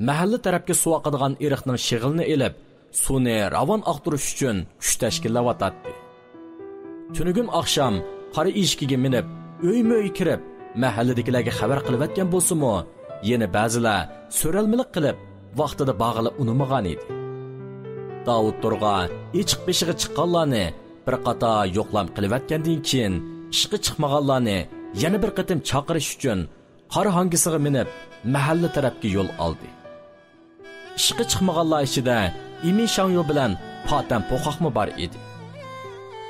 مەھەللە تەرەپكە سۇ ئاقىدىغان ئېرىقنىڭ شېغىلىنى ئېلىپ، سۇنى راۋان ئاقتۇرۇش ئۈچۈن كۈچ تەشكىللەۋاتاتتى. تۈنۈگۈن ئاخشام قارا ئېشىكىگە مىنىپ، ئۆيمۇ ئۆي كىرىپ، مەھەللىدىكىلەرگە خەۋەر قىلىۋەتكەن بولسىمۇ، يەنە بەزىلەر سۆرەلمىلىك قىلىپ، ۋاقتىدا بارغىلى ئۇنىمىغان ئىدى. داۋۇت تورغا ئېچىق بېشىغا چىققانلارنى بىر قاتار يوقلام قىلىۋەتكەندىن كېيىن، ئىشقا چىقمىغانلارنى يەنە بىر قېتىم چاقىرىش ئۈچۈن قارا ھاڭگىسىغا مىنىپ، مەھەللە تەرەپكە يول ئالدى. ئىشقا چىقمىغانلار ئىچىدە ئىمىن شاڭيۇ بىلەن پاتەن پوخاقمۇ بار ئىدى.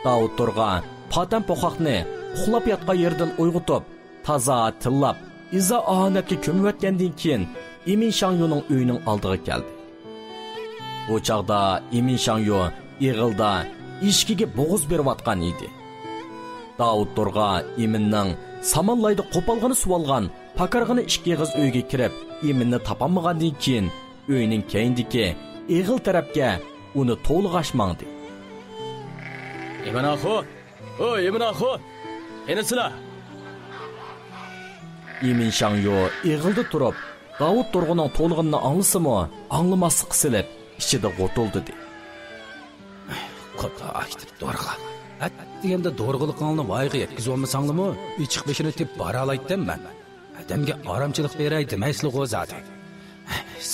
داۋۇت تورغا پاتەن پوخاقنى ئۇخلاپ ياتقان يېرىدىن ئويغىتىپ، تازا تىللاپ، ئىزا ئاھانەتكە كۆمۈۋەتكەندىن كېيىن، ئىمىن شاڭيۇنىڭ ئۆيىنىڭ ئالدىغا كەلدى. بۇ چاغدا ئىمىن شاڭيۇ ئېغىلدا ئېشىكىگە بوغۇز بېرىۋاتقان ئىدى. داۋۇت تورغا ئىمىننىڭ سامان لايدا قوپالغىنى سۇۋالغان پاكارغىنە ئىككى ئېغىز ئۆيگە كىرىپ، ئىمىننى تاپالمىغاندىن كېيىن، ئۆينىڭ كەينىدىكى ئېغىل تەرەپكە ئۇنى توۋلىغاچ ماڭدى. ئىمىن ئاخۇن! ئوي، ئىمىن ئاخۇن! قېنى سىلەر؟ ئىمىن شاڭيۇ ئېغىلدا تۇرۇپ، داۋۇت تورغىنىڭ توۋلىغىنىنى ئاڭلىسىمۇ، ئاڭلىماسلىققا سېلىپ، ئىچىدە غوتۇلدىدى. قۇدا ئاكىتىپ دورغا. ئەتىگەندە دورغىلىقىڭلارنى ۋايىغا يەتكۈزۈۋالمىساڭلىمۇ، ئېچىق بېشىنى تېپىپ بارالايتتىم مەن. ئادەمگە ئارامچىلىق بېرەي دېمەيسىلىغۇ زادى.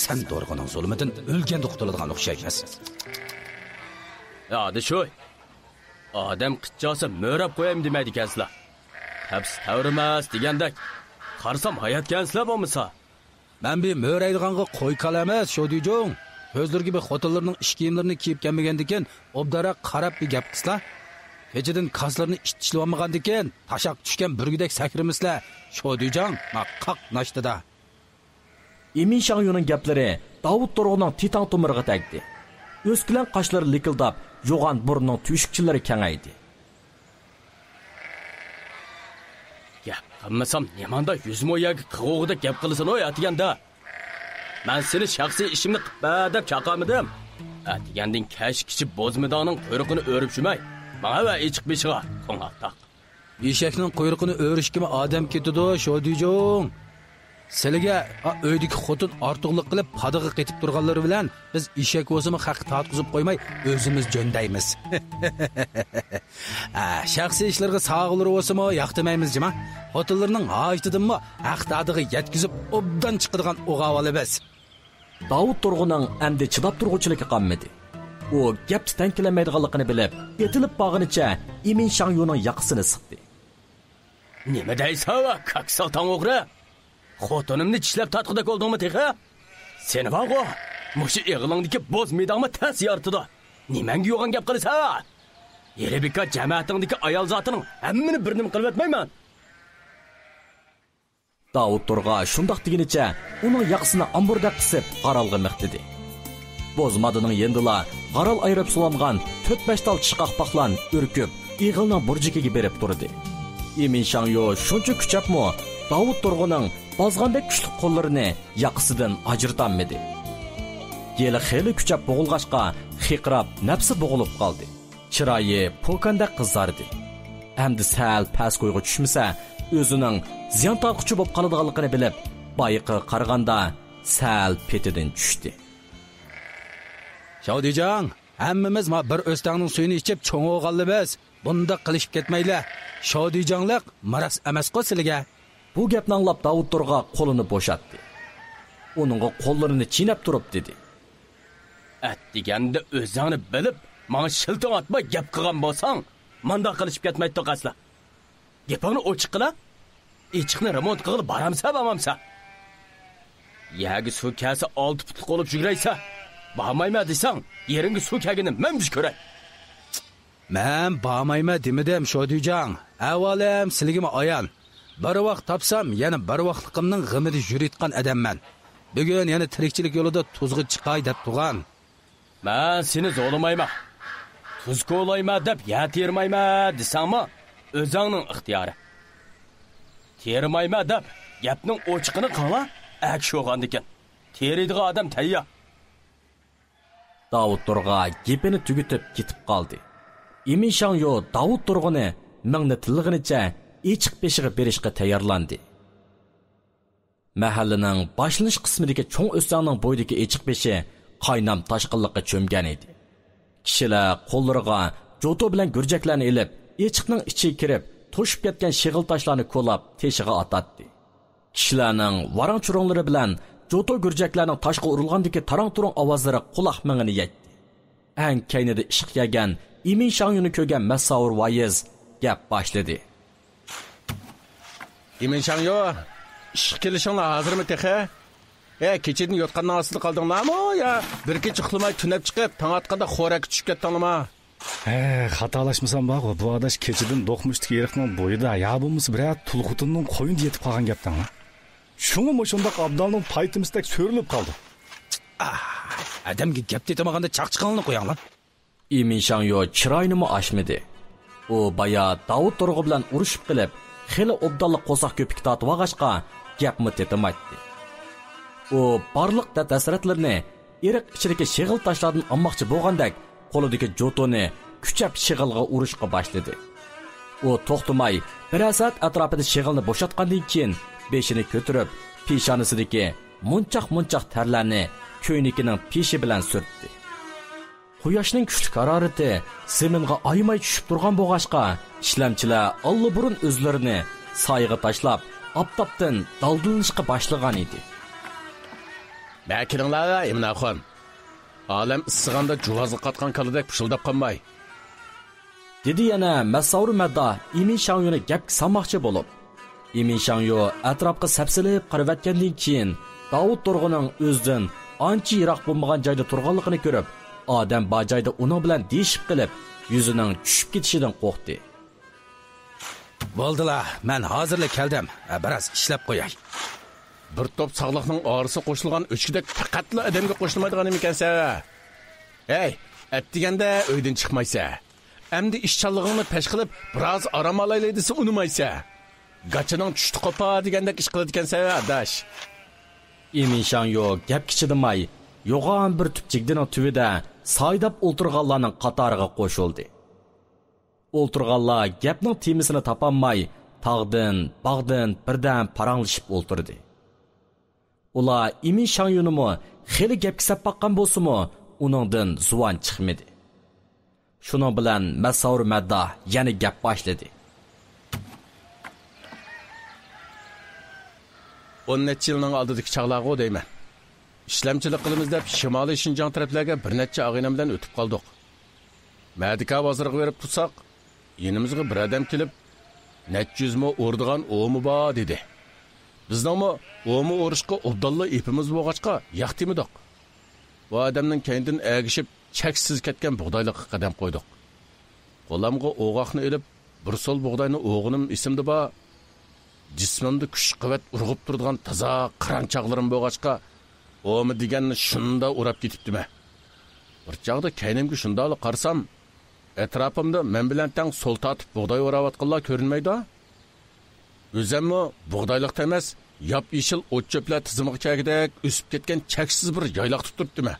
سەن دورغىنىڭ زۇلۇمىدىن ئۆلگەندە قۇتۇلىدىغان ئوخشايمىز. يا، دىشۇي! ئادەم قىچچاسا مۆرەپ قويايمۇ دېمەيدىكەنسىلەر. تەپسى تەۋرىمەس دېگەندەك. قارىسام ھاياتكەنسىلەر بولمىسا. مەن بىر مۆرەيدىغانغا قوي كالا ئەمەس، شودىجۇڭ. كۆزلىرىگە بىر خوتۇنلىرىنىڭ ئىش كىيىملىرىنى كىيىپ كەلمىگەندىكىن، ئوبدانراق قاراپ بىر گەپ قىلسىلا. كېچىدىن كاسىلىرىنى ئىت چىشلىۋالمىغاندىكىن، تاشاق چۈشكەن بۈرگۈدەك سەكرىمىسىلەر، شودىجاڭ، ما قاق ناشتىدا. ئىمىن شاڭيۇنىڭ گەپلىرى داۋۇت تورغىنىڭ تىتاڭ تومۇرىغا تەگدى. ئۆسكىلەڭ قاشلىرى لىكىلداپ، يوغان بۇرنىنىڭ تۆشۈكچىلىرى كېڭەيدى. گەپ قىلمىسام، نېمانداق يۈز مو يەرگە قىغۇغۇدەك گەپ قىلىسەن ئوي، ئەتىگەندە؟ مەن سېنى شەخسىي ئىشىمنى قىپ بەر دەپ چاقىرمىدىم. ئەتىگەندىن كەچكىچە بوزمىداڭنىڭ قۇيرۇقىنى ئۆرۈپ يۈرمەي، ماڭا ۋە ئېچىق بېشىغا، قوڭاق تاق. ئېشەكنىڭ قۇيرۇقىنى ئۆرۈشكىمۇ ئادەم كېتىدۇ، شودىجۇڭ. سىلىگە، ئا، ئۆيدىكى خوتۇن ئارتۇقلۇق قىلىپ پادىغا قېتىپ تۇرغانلىرى بىلەن، بىز ئېشەك بولسىمۇ خەققە تارتقۇزۇپ قويماي، ئۆزىمىز جۆندەيمىز. ئا، شەخسىي ئىشلىرىغا ساغىلىرى بولسىمۇ ياق دېمەيمىز جىما. خوتۇنلىرىنىڭ ھاجىتىدىنمۇ ھەقدادىغا يەتكۈزۈپ، ئوبدان چىقىدىغان ئوغاۋ ئالىمىز. داۋۇت تۇرغۇننىڭ ئەمدى چىداپ تۇرغۇچىلىكى قالمىدى. ئۇ گەپكە تەڭ كېلەلمەيدىغانلىقىنى بىلىپ، ئېتىلىپ بارغىنىچە ئىمىن شاڭيۇنىڭ ياقىسىنى سىقتى. نېمە دەيسەن، كاكسالتاڭ ئوغرى؟ خوتۇنۇمنى چىشلەپ تارتقۇدەك بولدۇڭمۇ تېخى؟ سېنى بارغۇ، مۇشۇ ئېغىلىڭدىكى بوز مىداڭمۇ تەس يارىتىدۇ. نېمەڭگە يوغان گەپ قىلىسەن؟ يېرى بىكار جەمەتىڭدىكى ئايال زاتىنىڭ ھەممىنى بىر نېمە قىلىۋەتمەيمەن. داۋۇت تورغا شۇنداق دېگىنىچە ئۇنىڭ ياقىسىنى ئامبۇردەك قىسىپ غارالغا مىختىدى. بوزمادىنىڭ يېنىدىلا غارال ئايرىپ سولانغان تۆت-بەش تال چىشقاق پاقلان ئۈركۈپ، ئېغىلنىڭ بۇرجىكىگە بېرىپ تۇردى. ئىمىن شاڭيۇ شۇنچە كۈچەپمۇ، داۋۇت تۇرغۇننىڭ بازغاندەك كۈچلۈك قوللىرىنى ياقىسىدىن ئاجرىتالمىدى. يىلى خېلى كۈچەپ بوغۇلغاچقا، خىقراپ، نەپسى بوغۇلۇپ قالدى. چىرايى پوكاندەك قىزاردى. ئەمدى سەل پەس كويغا چۈشمىسە، ئۆزىنىڭ زىيان تارتقۇچى بولۇپ قالىدىغانلىقىنى بىلىپ، بايىقىغا قارىغاندا سەل پېتىدىن چۈشتى. شاۋدىجاڭ، ھەممىمىز ما بىر ئۆستەڭنىڭ سۈيىنى ئىچىپ چوڭ بولغانلىمىز. بۇنداق قىلىشىپ كەتمەيلى. شاۋدىجاڭلىق مىراس ئەمەسقۇ سىلىگە. بۇ گەپنى ئاڭلاپ داۋۇت تورغا قولىنى بوشاتتى. ئۇنىڭغا قوللىرىنى چىينەپ تۇرۇپ دېدى. ئەتىگەندە ئۆزۈڭنى بىلىپ، ماڭا شىلتىڭ ئاتماي گەپ قىلغان بولساڭ، مانداق قىلىشىپ كەتمەيتتۇق ئەسلا. گېپىڭنى ئوچۇق قىلا. ئېچىقنى رېمونت قىلغىلى بارامسا، بارمامسا؟ يەرگە سۇ كەلسە ئالتە پۇتلۇق بولۇپ يۈگۈرەيسە. بارمايمەن دېسەڭ، يېرىڭگە سۇ كەلگىنىنى مەن بىر كۆرەي. مەن بارمايمەن دېمىدىم، شودىجاڭ. ئەھۋالىم سىلىگىمۇ ئايان. بىر ۋاق تاپسام، يەنە بىر ۋاقلىقىمنىڭ غېمىدە يۈرىدىغان ئادەممەن. بۈگۈن يەنە تىرىكچىلىك يولىدا تۇزغا چىقاي دەپ تۇرغان. مەن سېنى زورلىمايمەن. تۇز كولايمەن دەپ يەر تېرىمايمەن دېسەڭمۇ، ئۆزۈڭنىڭ ئىختىيارى. تېرىمايمەن دەپ گەپنىڭ ئوچۇقىنى قىلغىلا، ئەگىشىۋالغاندىكىن. تېرىيدىغان ئادەم تەييار. داۋۇت تورغا گېپىنى تۈگىتىپ كېتىپ قالدى. ئىمىن شاڭيۇ داۋۇت تورغىنى مىڭنى تىللىغىنىچە ئېچىق بېشىغا بېرىشقا تەييارلاندى. مەھەللىنىڭ باشلىنىش قىسمىدىكى چوڭ ئۆستەڭنىڭ بويىدىكى ئېچىق بېشى قاينام تاشقىنلىققا چۆمگەن ئىدى. كىشىلەر قوللىرىغا جوتۇ بىلەن گۈرجەكلەرنى ئېلىپ، ئېچىقنىڭ ئىچىگە كىرىپ، توشۇپ كەتكەن شېغىل تاشلارنى كولاپ، تېشىغا ئاتاتتى. كىشىلەرنىڭ ۋاراڭ-چۇرۇڭلىرى بىلەن جوتۇ گۈرجەكلەرنىڭ تاشقا ئۇرۇلغاندىكى تاراڭ-تۇرۇڭ ئاۋازلىرى قۇلاق مېڭىنى يەيتتى. ئەڭ كەينىدە ئىشقا كەلگەن ئىمىن شاڭيۇنى كۆرگەن مەسساۋۇر ۋايىز گەپ باشلىدى. ئىمىن شاڭيۇ، ئىشقا كېلىشىڭلار ھازىرمۇ تېخى؟ ھە، كېچىدىن يوتقاننىڭ ئاستىدا قالدىڭلارمۇ يا بىر كېچە ئۇخلىماي تۈنەپ چىقىپ، تاڭ ئاتقاندا خورەككە چۈشۈپ كەتتىڭلارمۇ؟ ھە، خاتالاشمىسام بارغۇ، بۇ ئاداش كېچىدىن دوقمۇشتىكى ئېرىقنىڭ بويىدا يا بولمىسا بىرەر تۇل خوتۇننىڭ قوينىدا يېتىپ قالغان گەپتىڭ. شۇڭا مۇشۇنداق ئابدالنىڭ پايتىمىسىدەك سۆرىلىپ قالدى. ئاھ، ئادەمگە گەپ تېتىمىغاندا چاقچىقىڭلارنى قويۇڭلار. ئىمىن شاڭيۇ چىرايىنىمۇ ئاچمىدى. ئۇ بايا داۋۇت تۇرغۇ بىلەن ئۇرۇشۇپ قېلىپ، خېلى ئوبدانلا قورساق كۆپۈكى تارتىۋالغاچقا، گەپمۇ تېتىمايتتى. ئۇ بارلىق دەرد-ھەسرەتلىرىنى ئېرىق ئىچىدىكى شېغىل تاشلاردىن ئالماقچى بولغاندەك، قولىدىكى جوتۇنى كۈچەپ شېغىلغا ئۇرۇشقا باشلىدى. ئۇ توختىماي بىرەر سائەت ئەتراپىدا شېغىلنى بوشاتقاندىن كېيىن، بېشىنى كۆتۈرۈپ، پېشانىسىدىكى مۇنچاق-مۇنچاق تەرلەرنى كۆينىكىنىڭ پېشى بىلەن سۈرتتى. قۇياشنىڭ كۈچلۈك ھارارىتى زېمىنغا ئايىماي چۈشۈپ تۇرغان بولغاچقا، ئىشلەمچىلەر ئاللىبۇرۇن ئۆزلىرىنى سايىغا تاشلاپ، ئاپتاپتىن دالدىلىنىشقا باشلىغان ئىدى. بەر كېلىڭلار، ئىمىن ئاخۇن. ئالەم ئىسسىغاندا جۇۋازغا قاتقان كالىدەك پۇشۇلداپ قالماي. دېدى يەنە مەسساۋۇر مەددا ئىمىن شاڭيۇنى گەپكە سالماقچى بولۇپ. ئىمىن شاڭيۇ ئەتراپقا سەپسېلىپ قارىۋەتكەندىن كېيىن، داۋۇت تۇرغۇنىڭ ئۆزىدىن ئانچە يىراق بولمىغان جايدا تۇرغانلىقىنى كۆرۈپ، ئادەم بار جايدا ئۇنىڭ بىلەن دېيىشىپ قېلىپ، يۈزىنىڭ چۈشۈپ كېتىشىدىن قورقتى. بولدىلا، مەن ھازىرلا كەلدىم. بىراز ئىشلەپ قوياي. بىر توپ ساغلىقنىڭ ئارىسىغا قوشۇلغان ئۆچكىدەك پەقەتلا ئادەمگە قوشۇلمايدىغان نېمىكەنسەن؟ ھەي، ئەتىگەندە ئۆيدىن چىقمايسەن. ئەمدى ئىشچانلىقىڭنى پەش قىلىپ، بىراز ئارام ئالايلى دېسە ئۇنىمايسەن. گاچىنىڭ چۈشتى قوپار دېگەندەك ئىش قىلىدىكەنسەن، ئاداش. ئىمىن شاڭيۇ گەپكە چىدىماي، يوغان بىر تۈپ جىگدىنىڭ تۈۋىدە سايداپ ئولتۇرغانلارنىڭ قاتارىغا قوشۇلدى. ئولتۇرغانلار گەپنىڭ تېمىسىنى تاپالماي، تاغدىن، باغدىن بىردەم پاراڭلىشىپ ئولتۇردى. ئۇلار ئىمىن شاڭيۇنىمۇ خېلى گەپكە سەپ باققان بولسىمۇ، ئۇنىڭدىن زۇۋان چىقمىدى. شۇنىڭ بىلەن مەسساۋۇر مەددا يەنە گەپ باشلىدى. ئون نەچچە يىلنىڭ ئالدىدىكى چاغلارغۇ دەيمەن. ئىشلەمچىلىك قىلىمىز دەپ شىمالىي شىنجاڭ تەرەپلەرگە بىر نەچچە ئاغىنەم بىلەن ئۆتۈپ قالدۇق. مەدىكا بازىرىغا بېرىپ تۇرساق، يېنىمىزغا بىر ئادەم كېلىپ، نەچچە يۈز مو ئۇرىدىغان ئوۋمۇ بار دېدى. بىزنىڭمۇ ئوۋمۇ ئۇرۇشقا ئوبدانلا ئېپىمىز بولغاچقا ياق دېمىدۇق. بۇ ئادەمنىڭ كەينىدىن ئەگىشىپ چەكسىز كەتكەن بۇغدايلىققا قەدەم قويدۇق. قولامغا ئوغاقنى ئېلىپ، بىر سول بۇغداينى ئوغىنىم ئېسىمدە بار. جىسمىمدا كۈچ-قۇۋۋەت ئۇرغۇپ تۇرىدىغان تازا قىران چاغلىرىم بولغاچقا، ئوۋمۇ دېگەننى شۇنداق ئۇراپ كېتىپتىمەن. بىر چاغدا كەينىمگە شۇنداقلا قارىسام، ئەتراپىمدا مەن بىلەن تەڭ سول تارتىپ بۇغداي ئوراۋاتقانلار كۆرۈنمەيدۇ. ئۆزەممۇ بۇغدايلىقتا ئەمەس، ياپيېشىل ئوت-چۆپلەر تىزىمغا كەلگۈدەك ئۆسۈپ كەتكەن چەكسىز بىر يايلاقتا تۇرۇپتىمەن.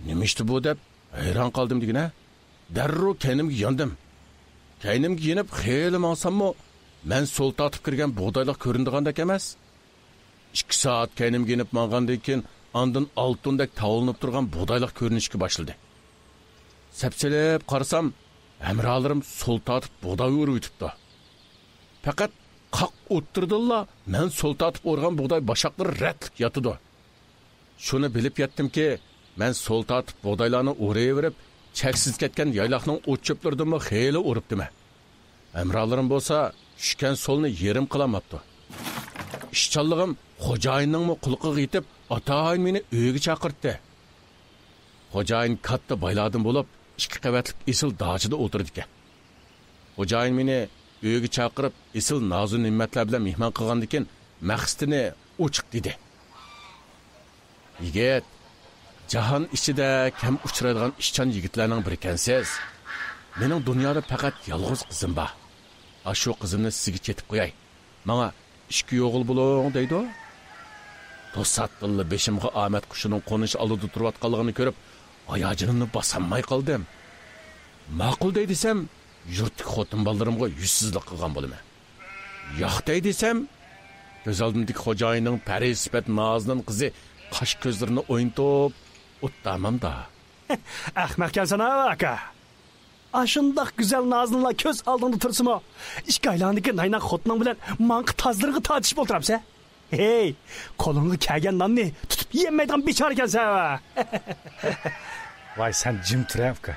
نېمە ئىشتى بۇ دەپ ھەيران قالدىم دېگىنە، دەررۇ كەينىمگە ياندىم. كەينىمگە يېنىپ خېلى ماڭساممۇ، مەن سول تارتىپ كىرگەن بۇغدايلىق كۆرۈنىدىغاندەك ئەمەس. ئىككى سائەت كەينىمگە يېنىپ ماڭغاندىن كېيىن، ئاندىن ئالتۇندەك تاۋلىنىپ تۇرغان بۇغدايلىق كۆرۈنۈشكە باشلىدى. سەپسېلىپ قارىسام، ھەمراھلىرىم سول تارتىپ بۇغداي ئورۇۋېتىپتۇ. پەقەت قاق ئوتتۇرىدىنلا مەن سول تارتىپ ئورغان بۇغداي باشاقلىرى رەتلىك ياتىدۇ. شۇنى بىلىپ يەتتىمكى، مەن سول تارتىپ بۇغدايلارنى ئورىۋېرىپ، چەكسىز كەتكەن يايلاقنىڭ ئوت-چۆپلىرىدىنمۇ خېلى ئورۇپتىمەن. ھەمراھلىرىم بولسا چۈشكەن سولنى يېرىم قىلالماپتۇ. ئىشچانلىقىم خوجايىننىڭمۇ قۇلىقىغا يېتىپ، ئاتايىن مېنى ئۆيىگە چاقىرتتى. خوجايىن كاتتا بايلاردىن بولۇپ، ئىككى قەۋەتلىك ئېسىل داچىدا ئولتۇرىدىكەن. خوجايىن مېنى ئۆيىگە چاقىرىپ، ئېسىل نازۇ-نېمەتلەر بىلەن مېھمان قىلغاندىن كېيىن، مەقسىتىنى ئوچۇق دېدى. يىگىت، جاھان ئىچىدە كەم ئۇچرايدىغان ئىشچان يىگىتلەرنىڭ بىرىكەنسىز. مېنىڭ دۇنيادا پەقەت يالغۇز قىزىم بار. ئاشۇ قىزىمنى سىزگە چېتىپ قوياي. ماڭا ئىككى ئوغۇل بولۇڭ دەيدۇ. توساتتىنلا بېشىمغا ئامەت قۇشىنىڭ قونۇش ئالدىدا تۇرۇۋاتقانلىقىنى كۆرۈپ، ھاياجىنىمنى باسالماي قالدىم. ماقۇل دەي دېسەم، يۇرتتىكى خوتۇن بالىلىرىمغا يۈزسىزلىك قىلغان بولىمەن. ياق دەي دېسەم، كۆز ئالدىمدىكى خوجايىننىڭ پەرى سۈپەت نازىنىن قىزى قاش-كۆزلىرىنى ئوينىتىپ ئوتتامامدا. ئەخمەقكەنسەن ھە، ئاكا. ئاشۇنداق گۈزەل نازىنىنلا كۆز ئالدىڭدا تۇرسىمۇ، ئىككى ئايلاڭدىكى نايناق خوتۇنۇڭ بىلەن ماڭقا تازىلىرىغا تارتىشىپ ئولتۇرامسەن؟ ھېي، قولۇڭغا كەلگەن ناننى تۇتۇپ يېيەلمەيدىغان بىچارىكەنسەن. ۋاي، سەن جىم تۇرە، ئۇكا.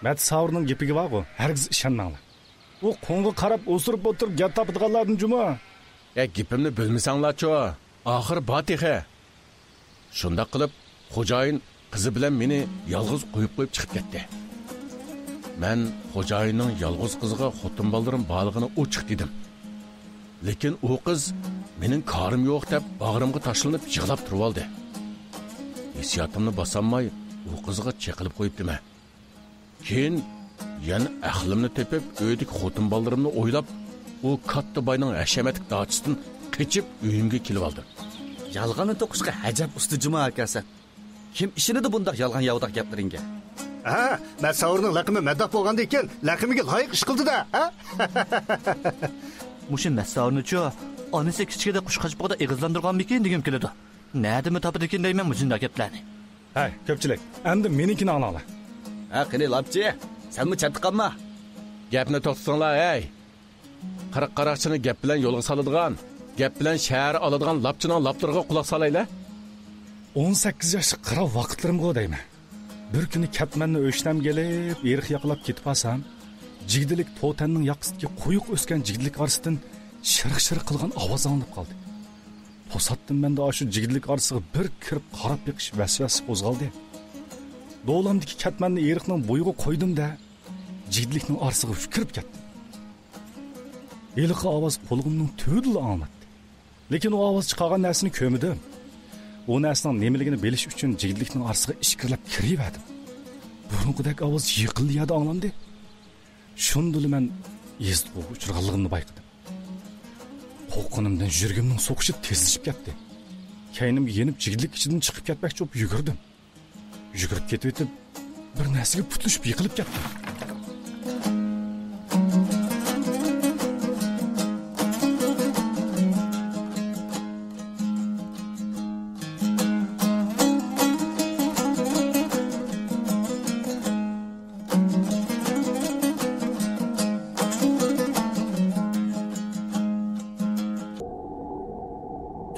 مەت ساۋۇرنىڭ گېپىگە بارغۇ، ھەرگىز ئىشەنمەڭلار. ئۇ قۇڭغا قاراپ ئوسۇرۇپ ئولتۇرۇپ گەپ تاپىدىغانلاردىن جۇمۇ. يا، گېپىمنى بۆلمىسەڭلارچۇ. ئاخىرى بار تېخى. شۇنداق قىلىپ، خوجايىن قىزى بىلەن مېنى يالغۇز قويۇپ قويۇپ چىقىپ كەتتى. مەن خوجايىننىڭ يالغۇز قىزىغا خوتۇن بالىلىرىم بارلىقىنى ئوچۇق دېدىم. لېكىن ئۇ قىز مېنىڭ كارىم يوق دەپ باغرىمغا تاشلىنىپ يىغلاپ تۇرۇۋالدى. ھېسسىياتىمنى باسالماي ئۇ قىزغا چېقىلىپ قويۇپتىمەن. كېيىن يەنە ئەقلىمنى تېپىپ، ئۆيدىكى خوتۇن بالىلىرىمنى ئويلاپ، ئۇ كاتتا باينىڭ ھەشەمەتلىك داچىسىدىن قېچىپ ئۆيۈمگە كېلىۋالدىم. يالغاننى توقۇشقا ئەجەب ئۇستا جۇما ئاكا سەن. كىم ئىشىنىدۇ بۇنداق يالغان-ياۋىداق گەپلىرىڭگە؟ ھە، مەت ساۋۇرنىڭ لەقىمى مەدداھ بولغاندىن كېيىن لەقىمىگە لايىق ئىش قىلدى-دە، ھە؟ مۇشۇ مەت ساۋۇرنىچۇ، ئانىسى كىچىكىدە قۇشقاچپۇقىدا ئېغىزلاندۇرغانمىكىن دېگۈم كېلىدۇ. نەدىمۇ تاپىدىكىن دەيمەن مۇشۇنداق گەپلەرنى. ھەي، كۆپچىلىك، ئەمدى مېنىڭكىنى ئاڭلاڭلار. ھە، قېنى، لاپچى، سەنمۇ چەتتە قالما. گەپنى توختىتىڭلار، ھەي! قىرىق قاراقچىنى گەپ بىلەن يولغا سالىدىغان، گەپ بىلەن شەھەر ئالىدىغان لاپچىنىڭ لاپلىرىغا قۇلاق سالايلى. ئون سەككىز ياشلىق قىران ۋاقىتلىرىمغۇ دەيمەن. بىر كۈنى كەتمەننى ئۆشنەمگە ئېلىپ، ئېرىق ياقىلاپ كېتىپ بارسام، جىگدىلىك توتەننىڭ ياقىسىدىكى قويۇق ئۆسكەن جىگدىلىك ئارىسىدىن شىرق-شىرق قىلغان ئاۋاز ئاڭلىنىپ قالدى. توساتتىن مەندە ئاشۇ جىگدىلىك ئارىسىغا بىر كىرىپ قاراپ بېقىش ۋەسۋەسىسى قوزغالدى. دولامدىكى كەتمەننى ئېرىقنىڭ بويىغا قويدۇم-دە، جىگدىلىكنىڭ ئارىسىغا يۈكۈرۈپ كەتتىم. ھېلىقى ئاۋاز قۇلىقىمنىڭ تۈۋىدىلا ئاڭلاتتى. لېكىن ئۇ ئاۋاز چىقارغان نەرسىنى كۆرمىدىم. ئۇ نەرسىنىڭ نېمىلىكىنى بىلىش ئۈچۈن جىگدىلىكنىڭ ئارىسىغا ئىچكىرىلەپ كىرىۋەردىم. بۇرۇنقىدەك ئاۋاز يېقىنلا يەردە ئاڭلاندى. شۇندىلا مەن يېزا تۇغۇغا ئۇچرىغانلىقىمنى بايقىدىم. قورققىنىمدىن يۈرىكىمنىڭ سوقۇشى تېزلىشىپ كەتتى. كەينىمگە يېنىپ، جىگدىلىك ئىچىدىن چىقىپ كەتمەكچى بولۇپ يۈگۈردۈم. يۈگۈرۈپ كېتىۋېتىپ، بىر نەرسىگە پۇتلىشىپ يىقىلىپ كەتتىم.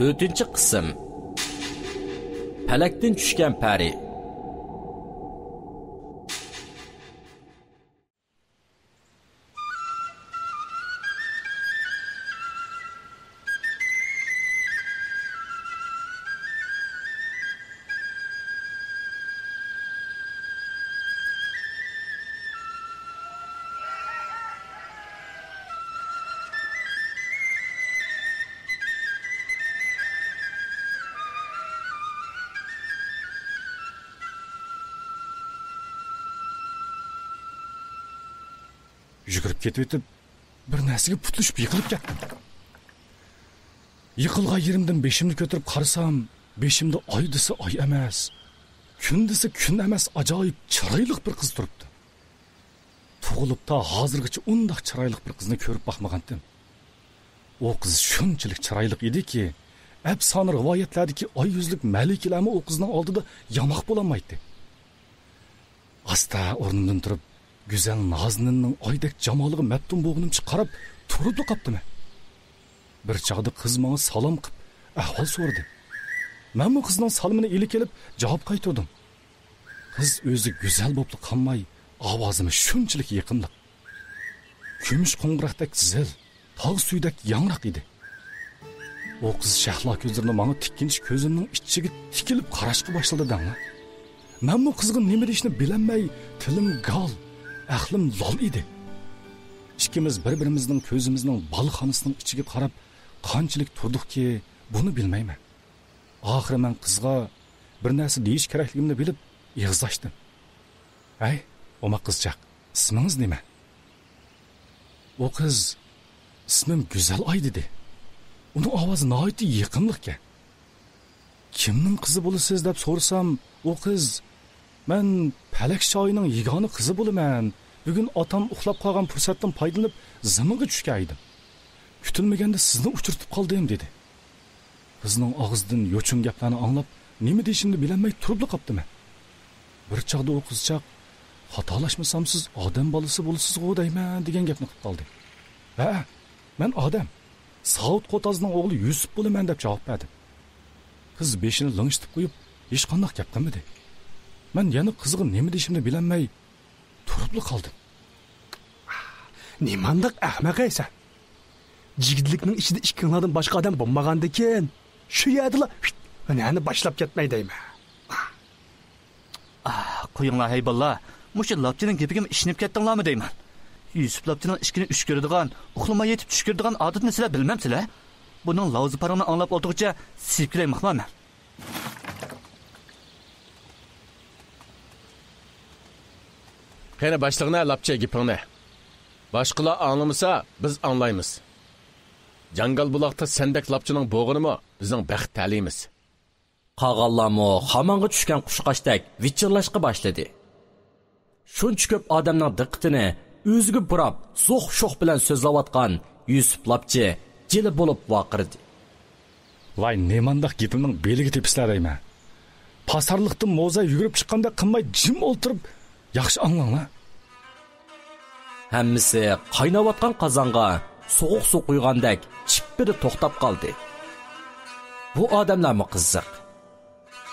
تۆتىنچى قىسىم. پەلەكتىن چۈشكەن پەرى. يۈگۈرۈپ كېتىۋېتىپ، بىر نەرسىگە پۇتلىشىپ يىقىلىپ كەتتىم. يىقىلغان يېرىمدىن بېشىمنى كۆتۈرۈپ قارىسام، بېشىمدا ئاي دېسە ئاي ئەمەس، كۈن دېسە كۈن ئەمەس، ئاجايىپ چىرايلىق بىر قىز تۇرۇپتۇ. تۇغۇلۇپ تا ھازىرغىچە ئۇنداق چىرايلىق بىر قىزنى كۆرۈپ باقمىغانتىم. ئۇ قىز شۇنچىلىك چىرايلىق ئىدىكى، ئەپسانە رىۋايەتلەردىكى ئاي يۈزلۈك مەلىكىلەرمۇ ئۇ قىزنىڭ ئالدىدا ياماق بولالمايتتى. ئاستا ئورنۇمدىن تۇرۇپ، گۈزەل نازىنىننىڭ ئايدەك جامالىغا مەپتۇن بولغىنىمچە قاراپ تۇرۇپلا قاپتىمەن. بىر چاغدا قىز ماڭا سالام قىپ، ئەھۋال سورىدى. مەنمۇ قىزنىڭ سالىمىنى ئىلىك ئېلىپ، جاۋاب قايتۇردۇم. قىز ئۆزى گۈزەل بولۇپلا قالماي، ئاۋازىمۇ شۇنچىلىك يېقىملىق. كۈمۈش قوڭغۇراقتەك زىل، تاغ سۈيىدەك ياڭراق ئىدى. ئۇ قىز شەھلا كۆزلىرىنى ماڭا تىككىنىچە كۆزۈمنىڭ ئىچىگە تىكىلىپ قاراشقا باشلىدى دەڭلار. مەنمۇ قىزغا نېمە دېيىشنى بىلەلمەي، تىلىم گال، ئەقلىم لال ئىدى. ئىككىمىز بىر-بىرىمىزنىڭ كۆزىمىزنىڭ بالىخانىسىنىڭ ئىچىگە قاراپ قانچىلىك تۇردۇقكى، بۇنى بىلمەيمەن. ئاخىرى مەن قىزغا بىر نەرسە دېيىش كېرەكلىكىمنى بىلىپ ئېغىز ئاچتىم. ھەي، ئوماق قىزچاق، ئىسمىڭىز نېمە؟ ئۇ قىز، ئىسمىم گۈزەل ئاي دېدى. ئۇنىڭ ئاۋازى ناھايىتى يېقىملىقكەن. كىمنىڭ قىزى بولىسىز دەپ سورىسام، ئۇ قىز، مەن پەلەك شاھىنىڭ يېگانە قىزى بولىمەن. بۈگۈن ئاتام ئۇخلاپ قالغان پۇرسەتتىن پايدىلىنىپ زېمىنغا چۈشكەن ئىدىم. كۈتۈلمىگەندە سىزنى ئۇچرىتىپ قالدىم» دېدى. قىزنىڭ ئاغزىدىن يوچۇن گەپلەرنى ئاڭلاپ، نېمە دېيىشىمنى بىلەلمەي تۇرۇپلا قاپتىمەن. بىر چاغدا ئۇ قىزچاق، «خاتالاشمىسام، سىز ئادەم بالىسى بولىسىزغۇ دەيمەن» دېگەن گەپنى قىلىپ قالدى. «ھە، مەن ئادەم، ساۋۇت قوتازنىڭ ئوغلى يۈسۈپ بولىمەن» دەپ جاۋاب بەردىم. قىز بېشىنى لىڭشىتىپ قويۇپ، ھېچقانداق گەپ قىلمىدى. مەن يەنە قىزغا نېمە دېيىشىمنى بىلەلمەي تۇرۇپلا قالدىم. نېمانداق ئەخمەق ئەيسەن؟ جىگىتلىكنىڭ ئىچىدە ئىككىڭلاردىن باشقا ئادەم بولمىغاندىكىن، شۇ يەردىلا ھۈنەرنى باشلاپ كەتمەي دەيمەن. ئاھ، قويۇڭلار ھەي بالىلار، مۇشۇ لاپچىنىڭ گېپىگىمۇ ئىشىنىپ كەتتىڭلارمۇ دەيمەن. يۈسۈپ لاپچىنىڭ ئىشىكىنى ئۈچ كۆرىدىغان، ئۇخلىماي يېتىپ چۈش كۆرىدىغان ئادىتىنى سىلەر بىلمەمسىلەر؟ بۇنىڭ لاۋزا پارىڭىنى ئاڭلاپ ئولتۇرغۇچە سىيىپ كېلەي ماقمانمەن. قېنى باشلىغىنە لاپچى گېپىڭنى. باشقىلار ئاڭلىمىسا، بىز ئاڭلايمىز. جاڭگال بۇلاقتا سەندەك لاپچىنىڭ بولغىنىمۇ بىزنىڭ بەخت تەلىيىمىز. قالغانلارمۇ خامانغا چۈشكەن قۇشقاچتەك ۋىچىرلاشقا باشلىدى. شۇنچە كۆپ ئادەمنىڭ دىققىتىنى ئۆزىگە بۇراپ، زوق-شوق بىلەن سۆزلەۋاتقان يۈسۈپ لاپچى جىلە بولۇپ ۋارقىرىدى. ۋاي، نېمانداق گېپىمنىڭ بېلىگە تېپىسىلەر دەيمەن. پاسارلىقتىن موزا يۈگۈرۈپ چىققاندەك قىلماي جىم ئولتۇرۇپ ياخشى ئاڭلاڭلار. ھەممىسى قايناۋاتقان قازانغا سوغۇق سۇ قۇيغاندەك چىپپىدە توختاپ قالدى. بۇ ئادەملەرمۇ قىزىق.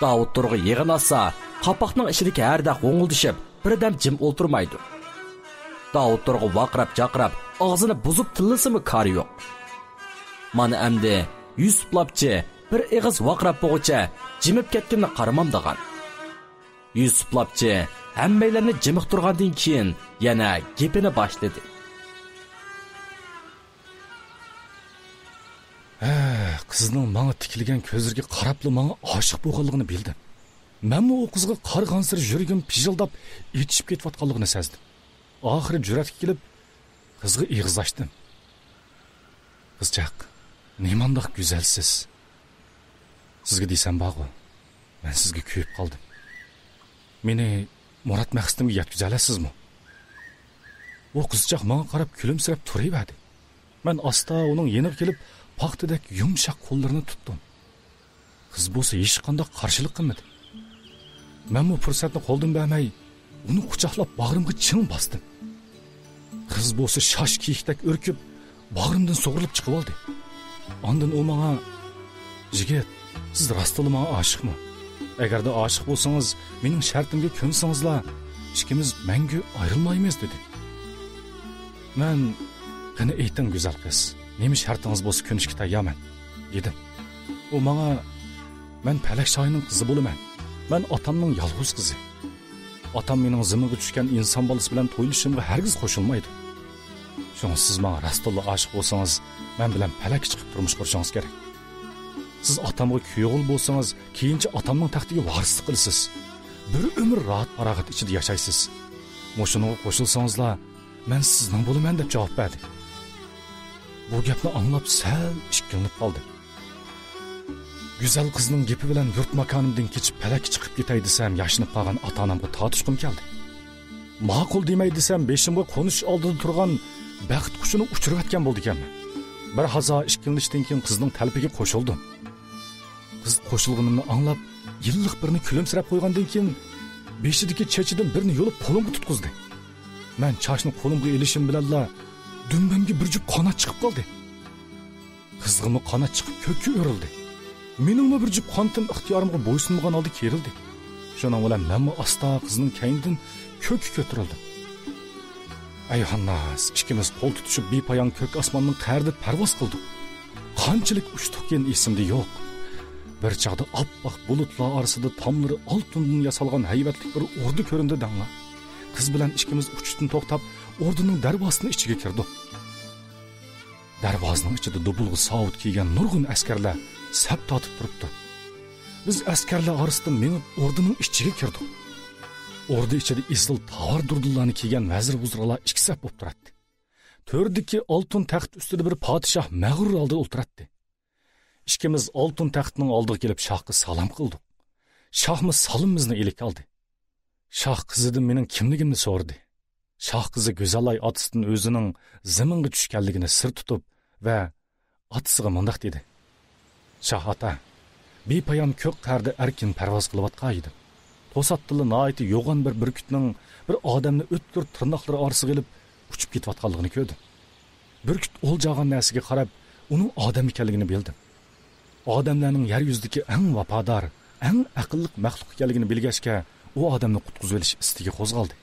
داۋۇت تۇرغا يىغىن ئاتسا، قاپاقنىڭ ئىچىدىكى ھەردەك غوڭۇلدىشىپ، بىردەم جىم ئولتۇرمايدۇ. داۋۇت تۇرغا ۋارقىراپ-جارقىراپ، ئاغزىنى بۇزۇپ تىللىسىمۇ كارى يوق. مانا ئەمدى يۈسۈپ لاپچى بىر ئېغىز ۋارقىراپ بولغۇچە جىمىپ كەتكىنىنى قارىمامدىغان. يۈسۈپ لاپچى ھەممەيلەننى جىمىقتۇرغاندىن كېيىن يەنە گېپىنى باشلىدى. ھە، قىزنىڭ ماڭا تىكىلگەن كۆزلىرىگە قاراپلا ماڭا ئاشىق بولغانلىقىنى بىلدىم. مەنمۇ ئۇ قىزغا قارىغانسېرى يۈرىكىم پىژىلداپ ئېچىشىپ كېتىۋاتقانلىقىنى سەزدىم. ئاخىرى جۈرئەتكە كېلىپ، قىزغا ئېغىز ئاچتىم. «قىزچاق، نېمانداق گۈزەلسىز! سىزگە دېسەم بارغۇ، مەن سىزگە كۆيۈپ قالدىم. مېنى مۇراد مەقسىتىمگە يەتكۈزەلەيسىزمۇ؟» ئۇ قىزچاق ماڭا قاراپ كۈلۈمسىرەپ تۇرۇۋەردى. مەن ئاستا ئۇنىڭ يېنىغا كېلىپ، پاختىدەك يۇمشاق قوللىرىنى تۇتتۇم. قىز بولسا ھېچقانداق قارشىلىق قىلمىدى. مەنمۇ پۇرسەتنى قولدىن بەرمەي، ئۇنى قۇچاقلاپ باغرىمغا چىڭ باستىم. قىز بولسا شاش كېيىكتەك ئۈركۈپ، باغرىمدىن سۇغۇرۇلۇپ چىقىۋالدى. ئاندىن ئۇ ماڭا، «يىگىت، سىز راستتىنلا ماڭا ئاشىقمۇ؟ ئەگەردە ئاشىق بولسىڭىز، مېنىڭ شەرتىمگە كۆنسىڭىزلا، ئىككىمىز مەڭگۈ ئايرىلمايمىز» دېدى. مەن، «قېنى ئېيتىڭ، گۈزەل قىز، نېمە شەرتىڭىز بولسا كۆنۈشكە تەييارمەن» دېدىم. ئۇ ماڭا، «مەن پەلەك شاھىنىڭ قىزى بولىمەن. مەن ئاتامنىڭ يالغۇز قىزى. ئاتام مېنىڭ زېمىنغا چۈشكەن ئىنسان بالىسى بىلەن تويلىشىشىمغا ھەرگىز قوشۇلمايدۇ. شۇڭا سىز ماڭا راستتىنلا ئاشىق بولسىڭىز، مەن بىلەن پەلەككە چىقىپ تۇرمۇش قۇرۇشىڭىز كېرەك. سىز ئاتامغا كۈيئوغۇل بولسىڭىز، كېيىنچە ئاتامنىڭ تەختىگە ۋارىسلىق قىلىسىز. بىر ئۆمۈر راھەت-پاراغەت ئىچىدە ياشايسىز. مۇشۇنىڭغا قوشۇلسىڭىزلا، مەن سىزنىڭ بولىمەن» دەپ جاۋاب بەردى. بۇ گەپنى ئاڭلاپ سەل ئىككىلىنىپ قالدىم. گۈزەل قىزنىڭ گېپى بىلەن يۇرت ماكانىمدىن كېچىپ پەلەككە چىقىپ كېتەي دېسەم، ياشىنىپ قالغان ئاتا-ئانامغا تارتىشقۇم كەلدى. ماقۇل دېمەي دېسەم، بېشىمغا قونۇش ئالدىدا تۇرغان بەخت قۇشىنى ئۇچۇرۇۋەتكەن بولىدىكەنمەن. بىر ھازا ئىككىلىنىشتىن كېيىن قىزنىڭ تەلىپىگە قوشۇلدۇم. قىز قوشۇلغىنىمنى ئاڭلاپ، يىللىق بىرنى كۈلۈمسىرەپ قويغاندىن كېيىن، بېشىدىكى چېچىدىن بىرنى يۇلۇپ قولۇمغا تۇتقۇزدى. مەن چاچنى قولۇمغا ئېلىشىم بىلەنلا، دۈمبەمگە بىر جۈپ قانات چىقىپ قالدى. قىزغىمۇ قانات چىقىپ كۆككە ئۆرۈلدى. مېنىڭمۇ بىر جۈپ قانىتىم ئىختىيارىمغا بويسۇنمىغان ھالدا كېرىلدى. شۇنىڭ بىلەن مەنمۇ ئاستا قىزنىڭ كەينىدىن كۆككە كۆتۈرۈلدۈم. ئەيھانناس، ئىككىمىز قول تۇتۇشۇپ بىپايان كۆك ئاسماننىڭ قەرىدە پەرۋاز قىلدۇق. قانچىلىك ئۇچتۇقكىن ئېسىمدە يوق. بىر چاغدا ئاپئاق بۇلۇتلار ئارىسىدا تاملىرى ئالتۇندىن ياسالغان ھەيۋەتلىك بىر ئوردا كۆرۈندى دەڭلا. قىز بىلەن ئىككىمىز ئۇچۇشتىن توختاپ، ئوردىنىڭ دەرۋازىسىنىڭ ئىچىگە كىردۇق. دەرۋازىنىڭ ئىچىدە دۇبۇلغا ساۋۇت كىيگەن نۇرغۇن ئەسكەرلەر سەپ تارتىپ تۇرۇپتۇ. بىز ئەسكەرلەر ئارىسىدا مېڭىپ ئوردىنىڭ ئىچىگە كىردۇق. ئوردا ئىچىدە ئېسىل تاۋار دۇردۇنلارنى كىيگەن ۋەزىر-ۋۇزرالار ئىككى سەپ بولۇپ تۇراتتى. تۆردىكى ئالتۇن تەخت ئۈستىدە بىر پادىشاھ مەغرۇر ھالدا ئولتۇراتتى. ئىككىمىز ئالتۇن تەختنىڭ ئالدىغا كېلىپ شاھقا سالام قىلدۇق. شاھمۇ سالىمىمىزنى ئىلىك ئالدى. شاھ قىزىدىن مېنىڭ كىملىكىمنى سورىدى. شاھ قىزى گۈزەلاي ئاتىسىدىن ئۆزىنىڭ زېمىنغا چۈشكەنلىكىنى سىر تۇتۇپ ۋە ئاتىسىغا مۇنداق دېدى: «شاھ ئاتا، بىپايان كۆك قەردە ئەركىن پەرۋاز قىلىۋاتقان ئىدىم. توساتتىنلا ناھايىتى يوغان بىر بۈركۈتنىڭ بىر ئادەمنى ئۆتكۈر تىرناقلىرى ئارىسىغا ئېلىپ ئۇچۇپ كېتىۋاتقانلىقىنى كۆردۈم. بۈركۈت ئولجاغان نەرسىگە قاراپ، ئۇنىڭ ئادەم ئىكەنلىكىنى بىلدىم. ئادەملەرنىڭ يەر يۈزىدىكى ئەڭ ۋاپادار، ئەڭ ئەقىللىق مەخلۇق ئىكەنلىكىنى بىلگەچكە، ئۇ ئادەمنى قۇتقۇزۇۋېلىش ئىستىكى قوزغالدى.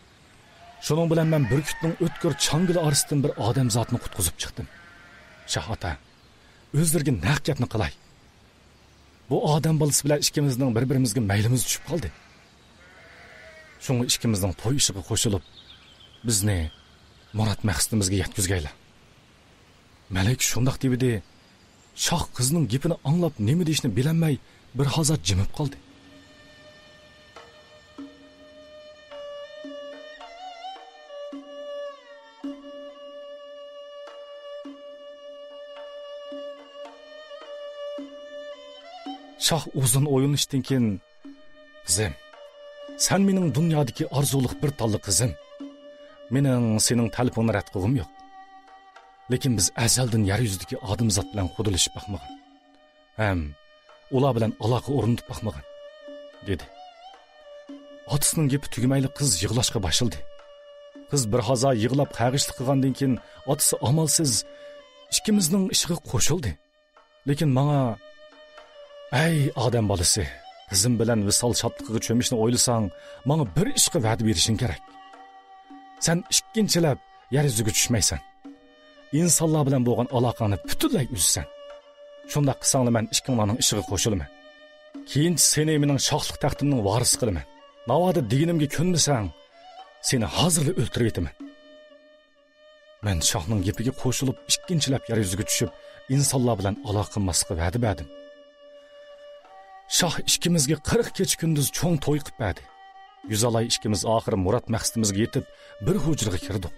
شۇنىڭ بىلەن مەن بۈركۈتنىڭ ئۆتكۈر چاڭگىلى ئارىسىدىن بىر ئادەمزاتنى قۇتقۇزۇپ چىقتىم. شاھ ئاتا، ئۆزلىرىگە نەق گەپنى قىلاي. بۇ ئادەم بالىسى بىلەن ئىككىمىزنىڭ بىر-بىرىمىزگە مەيلىمىز چۈشۈپ قالدى. شۇڭا ئىككىمىزنىڭ توي ئىشىغا قوشۇلۇپ، بىزنى مۇراد مەقسىتىمىزگە يەتكۈزگەيلا.» مەلىكە شۇنداق دېۋىدى، شاھ قىزنىڭ گېپىنى ئاڭلاپ نېمە دېيىشنى بىلەلمەي بىر ھازا جىمىپ قالدى. شاھ ئۇزۇن ئويلىنىشتىن كېيىن: «قىزىم، سەن مېنىڭ دۇنيادىكى ئارزۇلۇق بىر تاللا قىزىم. مېنىڭ سېنىڭ تەلىپىڭنى رەت قىلغۇم يوق. لېكىن بىز ئەزەلدىن يەر يۈزىدىكى ئادەمزات بىلەن خۇدلىشىپ باقمىغان ھەم ئۇلار بىلەن ئالاقە ئورنىتىپ باقمىغان»، دېدى. ئاتىسىنىڭ گېپى تۈگىمەيلا قىز يىغلاشقا باشلىدى. قىز بىر ھازا يىغلاپ قەغىشلىق قىلغاندىن كېيىن، ئاتىسى ئامالسىز ئىككىمىزنىڭ ئىشىغا قوشۇلدى. لېكىن ماڭا: «ئەي ئادەم بالىسى، قىزىم بىلەن ۋىسال شادلىقىغا چۆمۈشنى ئويلىساڭ، ماڭا بىر ئىشقا ۋەدە بېرىشىڭ كېرەك. سەن ئىككىنچىلەپ يەر يۈزىگە چۈشمەيسەن. ئىنسانلار بىلەن بولغان ئالاقەڭنى پۈتۈنلەي ئۈزىسەن. شۇنداق قىلساڭلا مەن ئىككىڭلارنىڭ ئىشىغا قوشۇلىمەن. كېيىنچە سېنى مېنىڭ شاھلىق تەختىمنىڭ ۋارىسى قىلىمەن. ناۋادا دېگىنىمگە كۆنمىسەڭ، سېنى ھازىرلا ئۆلتۈرۈۋېتىمەن.» مەن شاھنىڭ گېپىگە قوشۇلۇپ، ئىككىنچىلەپ يەر يۈزىگە چۈشۈپ، ئىنسانلار بىلەن ئالاقە قىلماسلىققا ۋەدە بەردىم. شاھ ئىككىمىزگە قىرىق كېچە كۈندۈز چوڭ توي قىلىپ بەردى. گۈزەلاي ئىككىمىز ئاخىرى مۇراد مەقسىتىمىزگە يېتىپ، بىر ھۇجرىغا كىردۇق.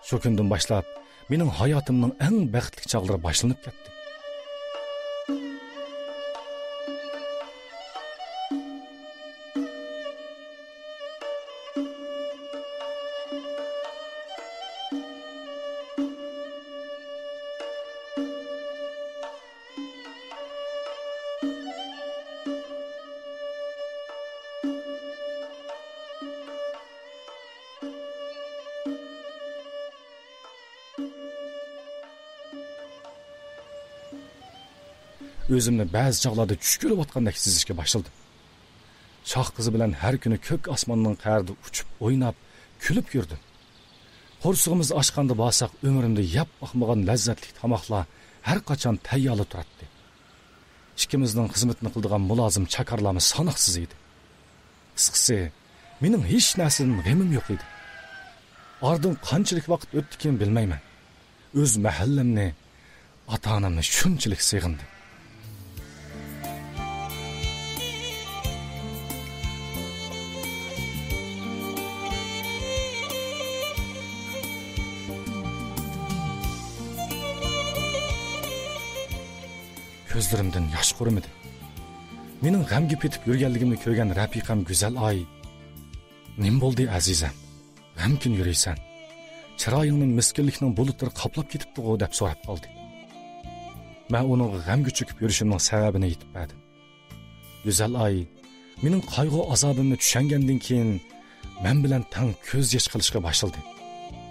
شۇ كۈندىن باشلاپ، مېنىڭ ھاياتىمنىڭ ئەڭ بەختلىك چاغلىرى باشلىنىپ كەتتى. ئۆزۈمنى بەزى چاغلاردا چۈش كۆرۈۋاتقاندەك سېزىشكە باشلىدىم. شاھ قىزى بىلەن ھەر كۈنى كۆك ئاسماننىڭ قەرىدە ئۇچۇپ، ئويناپ، كۈلۈپ يۈردۈم. قورسىقىمىز ئاچقاندا بارساق، ئۆمرۈمدە يەپ باقمىغان لەززەتلىك تاماقلار ھەر قاچان تەييارلا تۇراتتى. ئىككىمىزنىڭ خىزمىتىنى قىلىدىغان مۇلازىم چاكارلارمۇ ساناقسىز ئىدى. قىسقىسى، مېنىڭ ھېچ نەرسىدىن غېمىم يوق ئىدى. ئارىدىن قانچىلىك ۋاقىت ئۆتتىكىن بىلمەيمەن. ئۆز مەھەللەمنى، ئاتا-ئانامنى شۇنچىلىك سېغىندىم. كۆزلىرىمدىن ياش قۇرۇمىدى. مېنىڭ غەمگە پېتىپ يۈرگەنلىكىمنى كۆرگەن رەپىقەم گۈزەل ئاي: «نېمە بولدى، ئەزىزەم؟ غەمكىن يۈرىسەن. چىرايىڭنى مىسكىنلىكنىڭ بۇلۇتلىرى قاپلاپ كېتىپتىغۇ؟» دەپ سوراپ قالدى. مەن ئۇنىڭغا غەمگە چۆكۈپ يۈرۈشۈمنىڭ سەۋەبىنى ئېيتىپ بەردىم. گۈزەل ئاي مېنىڭ قايغۇ-ئازابىمنى چۈشەنگەندىن كېيىن، مەن بىلەن تەڭ كۆز يېشى قىلىشقا باشلىدى.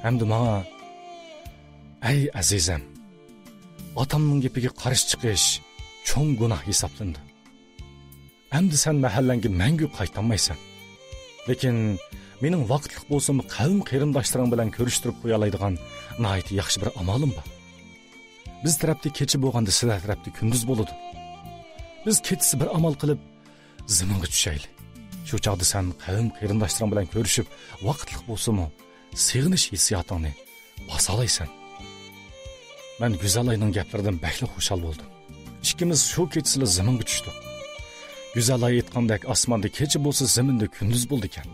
ھەمدە ماڭا: «ئەي ئەزىزەم، ئاتامنىڭ گېپىگە قارشى چىقىش چوڭ گۇناھ ھېسابلىنىدۇ. ئەمدى سەن مەھەللەڭگە مەڭگۈ قايتالمايسەن. لېكىن مېنىڭ ۋاقىتلىق بولسىمۇ قەۋم قېرىنداشلىرىڭ بىلەن كۆرۈشتۈرۈپ قويالايدىغان ناھايىتى ياخشى بىر ئامالىم بار. بىز تەرەپتە كېچە بولغاندا سىلەر تەرەپتە كۈندۈز بولىدۇ. بىز كېچىسى بىر ئامال قىلىپ زېمىنغا چۈشەيلى. شۇ چاغدا سەن قەۋم قېرىنداشلىرىڭ بىلەن كۆرۈشۈپ، ۋاقىتلىق بولسىمۇ سېغىنىش ھېسسىياتىڭنى باسالايسەن.» مەن گۈزەل ئاينىڭ گەپلىرىدىن بەكلا خۇشال بولدۇم. ئىككىمىز شۇ كېچىسىلا زېمىنغا چۈشتۇق. گۈزەل ئاي ئېيتقاندەك، ئاسماندا كېچە بولسا، زېمىندا كۈندۈز بولىدىكەن.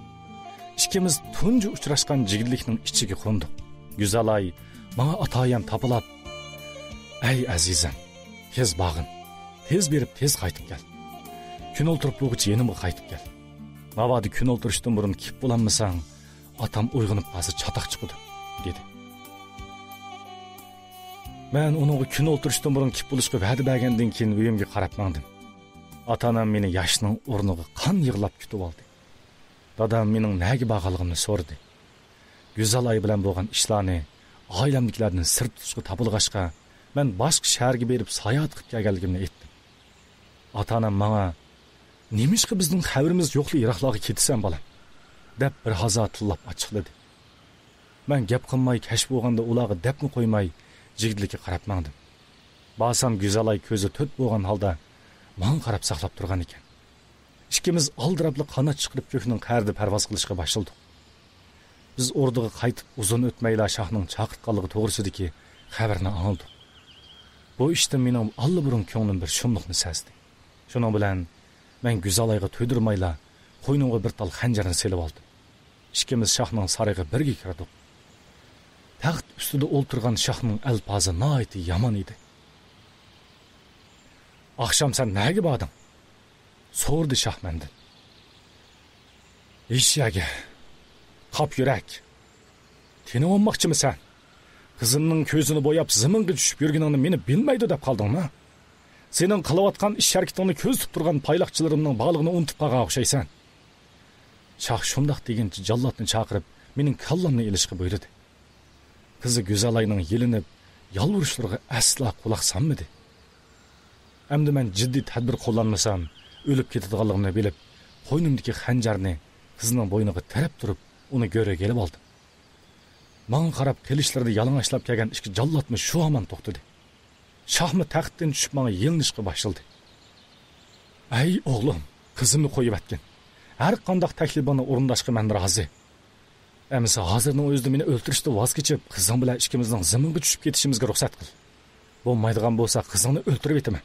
ئىككىمىز تۇنجى ئۇچراشقان جىگدىلىكنىڭ ئىچىگە قوندۇق. گۈزەل ئاي ماڭا ئاتايەن تاپىلاپ: «ئەي ئەزىزەم، تېز بارغىن. تېز بېرىپ، تېز قايتىپ كەل. كۈن ئولتۇرۇپ بولغۇچە يېنىمغا قايتىپ كەل. ناۋادا كۈن ئولتۇرۇشتىن بۇرۇن كېلىپ بولالمىساڭ، ئاتام ئويغىنىپ قالسا چاتاق چىقىدۇ»، دېدى. مەن ئۇنىڭغا كۈن ئولتۇرۇشتىن بۇرۇن كىپ بولۇشقا ۋەدە بەرگەندىن كېيىن ئۆيۈمگە قاراپ ماڭدىم. ئاتا-ئانام مېنى ياشنىڭ ئورنىغا قان يىغلاپ كۈتۈۋالدى. دادام مېنىڭ نەگە بارغانلىقىمنى سورىدى. گۈزەل ئاي بىلەن بولغان ئىشلارنى ئائىلەمدىكىلەردىن سىر تۇتۇشقا تاپىلىغاچقا، مەن باشقا شەھەرگە بېرىپ ساياھەت قىلىپ كەلگەنلىكىمنى ئېيتتىم. ئاتا-ئانام ماڭا، «نېمىشقا بىزنىڭ خەۋىرىمىز يوقلا يىراقلارغا كېتىسەن، بالام؟» دەپ بىر ھازا تىللاپ ئاچچىقلىدى. مەن گەپ قىلماي، كەچ بولغاندا ئۇلارغا دەپمۇ قويماي، جىگدىلىككە قاراپ ماڭدىم. بارسام، گۈزەل ئاي كۆزى تۆت بولغان ھالدا ماڭا قاراپ ساقلاپ تۇرغان ئىكەن. ئىككىمىز ئالدىراپلا قانات چىقىرىپ كۆكنىڭ قەرىدە پەرۋاز قىلىشقا باشلىدۇق. بىز ئوردىغا قايتىپ ئۇزۇن ئۆتمەيلا شاھنىڭ چاقىرتقانلىقى توغرىسىدىكى خەۋەرنى ئاڭلىدۇق. بۇ ئىشتىن مېنىڭ ئاللىبۇرۇن كۆڭلۈم بىر شۇملۇقنى سەزدى. شۇنىڭ بىلەن مەن گۈزەل ئايغا تۇيدۇرمايلا قوينۇمغا بىر تال خەنجەرنى سېلىۋالدىم. ئىككىمىز شاھنىڭ سارىيىغا بىرگە كىردۇق. تەخت ئۈستىدە ئولتۇرغان شاھنىڭ ئەلپازى ناھايىتى يامان ئىدى. «ئاخشام سەن نەگە باردىڭ؟» سورىدى شاھ مەندىن. «ھېچ يەرگە. قاپ يۈرەك. تېنىۋالماقچىمۇ سەن؟ قىزىمنىڭ كۆزىنى بوياپ زېمىنغا چۈشۈپ يۈرگىنىڭنى مېنى بىلمەيدۇ دەپ قالدىڭمۇ؟ سېنىڭ قىلىۋاتقان ئىش ھەرىكىتىڭنى كۆزىتىپ تۇرغان پايلاقچىلىرىمنىڭ بارلىقىنى ئۇنتۇپ قالغان ئوخشايسەن.» شاھ شۇنداق دېگىنىچە جاللاتنى چاقىرىپ، مېنىڭ كاللامنى ئېلىشقا بۇيرۇدى. قىزى گۈزەلاينىڭ يېلىنىپ، يالۋۇرۇشلىرىغا ئەسلا قۇلاق سالمىدى. ئەمدى مەن جىددىي تەدبىر قوللانمىسام، ئۆلۈپ كېتىدىغانلىقىمنى بىلىپ، قوينۇمدىكى خەنجەرنى قىزنىڭ بوينىغا تىرەپ تۇرۇپ، ئۇنى گۆرۈگە ئېلىپ ئالدىم. ماڭا قاراپ قىلىچلىرىدا يالىڭاچلاپ كەلگەن ئىككى جاللاتمۇ شۇ ھامان توختىدى. شاھمۇ تەختتىن چۈشۈپ ماڭا يېلىنىشقا باشلىدى. «ئەي ئوغلۇم، قىزىمنى قويۇۋەتكىن. ھەر قانداق تەكلىپىڭنى ئورۇنداشقا مەن رازى. ئەمىسە ھازىرنىڭ ئۆزىدە مېنى ئۆلتۈرۈشتىن ۋاز كېچىپ، قىزىڭ بىلەن ئىككىمىزنىڭ زېمىنغا چۈشۈپ كېتىشىمىزگە رۇخسەت قىل. بولمايدىغان بولسا قىزىڭنى ئۆلتۈرۈۋېتىمەن.»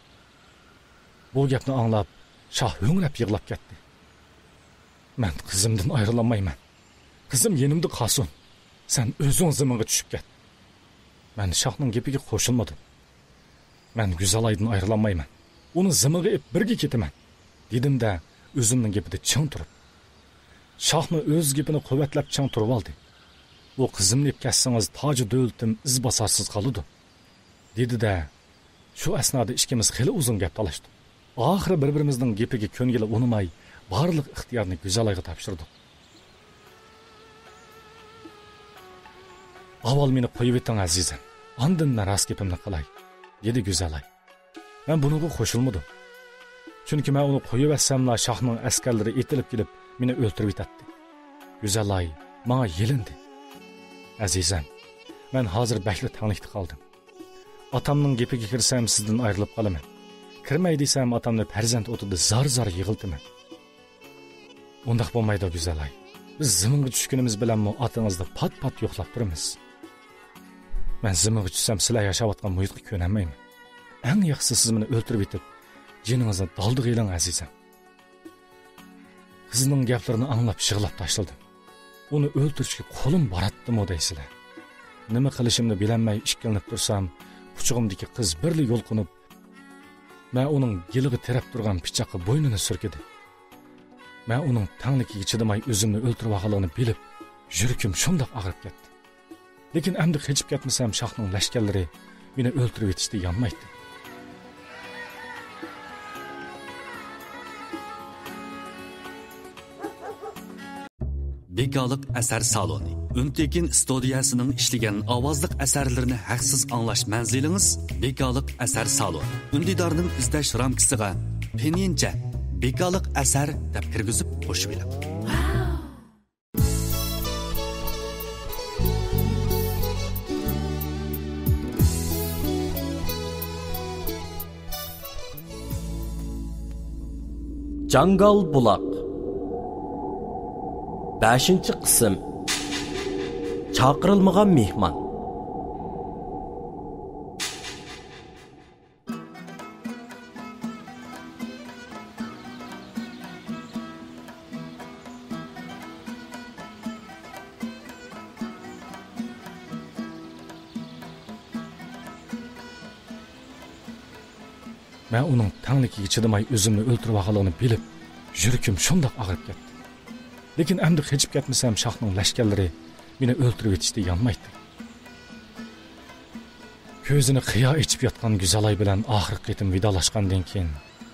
بۇ گەپنى ئاڭلاپ، شاھ ھۆڭرەپ يىغلاپ كەتتى. «مەن قىزىمدىن ئايرىلالمايمەن. قىزىم يېنىمدا قالسۇن. سەن ئۆزۈڭ زېمىنغا چۈشۈپ كەت.» مەن شاھنىڭ گېپىگە قوشۇلمىدىم. «مەن گۈزەلايدىن ئايرىلالمايمەن. ئۇنى زېمىنغا ئېلىپ بىرگە كېتىمەن.» دېدىم-دە، ئۆزۈمنىڭ گېپىدە چىڭ تۇرۇپ. شاھمۇ ئۆز گېپىنى قۇۋۋەتلەپ چىڭ تۇرۇۋالدى. «ئۇ قىزىمنى ئېلىپ كەتسىڭىز، تاجى دۆلىتىم ئىز باسارسىز قالىدۇ.» دېدى-دە، شۇ ئەسنادا ئىككىمىز خېلى ئۇزۇن گەپ تالاشتۇق. ئاخىرى بىر-بىرىمىزنىڭ گېپىگە كۆنگىلى ئۇنىماي، بارلىق ئىختىيارنى گۈزەلايغا تاپشۇردۇق. «ئاۋۋال مېنى قويۇۋېتىڭ، ئەزىزەم، ئاندىن مەن راست گېپىمنى قىلاي»، دېدى گۈزەلاي. مەن بۇنىڭغا قوشۇلمىدىم. چۈنكى مەن ئۇنى قويۇۋەتسەملا، شاھنىڭ ئەسكەرلىرى ئېتىلىپ كېلىپ، مېنى ئۆلتۈرۈۋېتەتتى. گۈزەلاي ماڭا يېلىندى. «ئەزىزەم، مەن ھازىر بەكلا تەڭلىكتە قالدىم. ئاتامنىڭ گېپىگە كىرسەم، سىزدىن ئايرىلىپ قالىمەن. كىرمەي دېسەم، ئاتامنى پەرزەنت ئوتىدا زار-زار يىغلىتىمەن.» «ئۇنداق بولمايدۇ، گۈزەلاي. بىز زېمىنغا چۈشكىنىمىز بىلەنمۇ ئاتىڭىزنى پات-پات يوقلاپ تۇرىمىز. مەن زېمىنغا چۈشسەم، سىلەر ياشاۋاتقان مۇھىتقا كۆنەلمەيمەن. ئەڭ ياخشىسى، سىز مېنى ئۆلتۈرۈۋېتىپ، جېنىڭىزنى دالدىغا ئېلىڭ، ئەزىزەم.» قىزنىڭ گەپلىرىنى ئاڭلاپ يىغلاپ تاشلىدىم. ئۇنى ئۆلتۈرۈشكە قولۇم باراتتىمۇ دەيسىلەر. نېمە قىلىشىمنى بىلەلمەي ئىككىلىنىپ تۇرسام، قۇچىقىمدىكى قىز بىرلا يۇلقۇنۇپ، مەن ئۇنىڭ گېلىغا تىرەپ تۇرغان پىچاققا بوينىنى سۈركىدى. مەن ئۇنىڭ تەڭلىكىگە چىدىماي ئۆزۈمنى ئۆلتۈرۈۋالغانلىقىنى بىلىپ، يۈرىكىم شۇنداق ئاغرىپ كەتتى. لېكىن ئەمدى قېچىپ كەتمىسەم، شاھنىڭ لەشكەرلىرى مېنى ئۆلتۈرۈۋېتىشتىن يانمايتتى. بىكالىق ئەسەر سالونى. ئۈنتېكىن ئىستۇدىيەسىنىڭ ئىشلىگەن ئاۋازلىق ئەسەرلىرىنى ھەقسىز ئاڭلاش مەنزىلىڭىز بىكالىق ئەسەر سالونى. ئۈندىدارنىڭ ئىزدەش رامكىسىغا پىنيىنچە بىكالىق ئەسەر دەپ كىرگۈزۈپ قوشۇۋېلىڭ. جاڭگال بۇلاق. بەشىنچى قىسىم. چاقىرىلمىغان مېھمان. مەن ئۇنىڭ تەڭلىكىگە چىدىماي ئۆزۈمنى ئۆلتۈرۈۋالغانلىقىنى بىلىپ، يۈرىكىم شۇنداق ئاغرىپ كەتتى. لېكىن ئەمدى قېچىپ كەتمىسەم، شاھنىڭ لەشكەرلىرى مېنى ئۆلتۈرۈۋېتىشتىن يانمايتتى. كۆزىنى قىيا ئېچىپ ياتقان گۈزەلاي بىلەن ئاخىرقى قېتىم ۋىدالاشقاندىن كېيىن،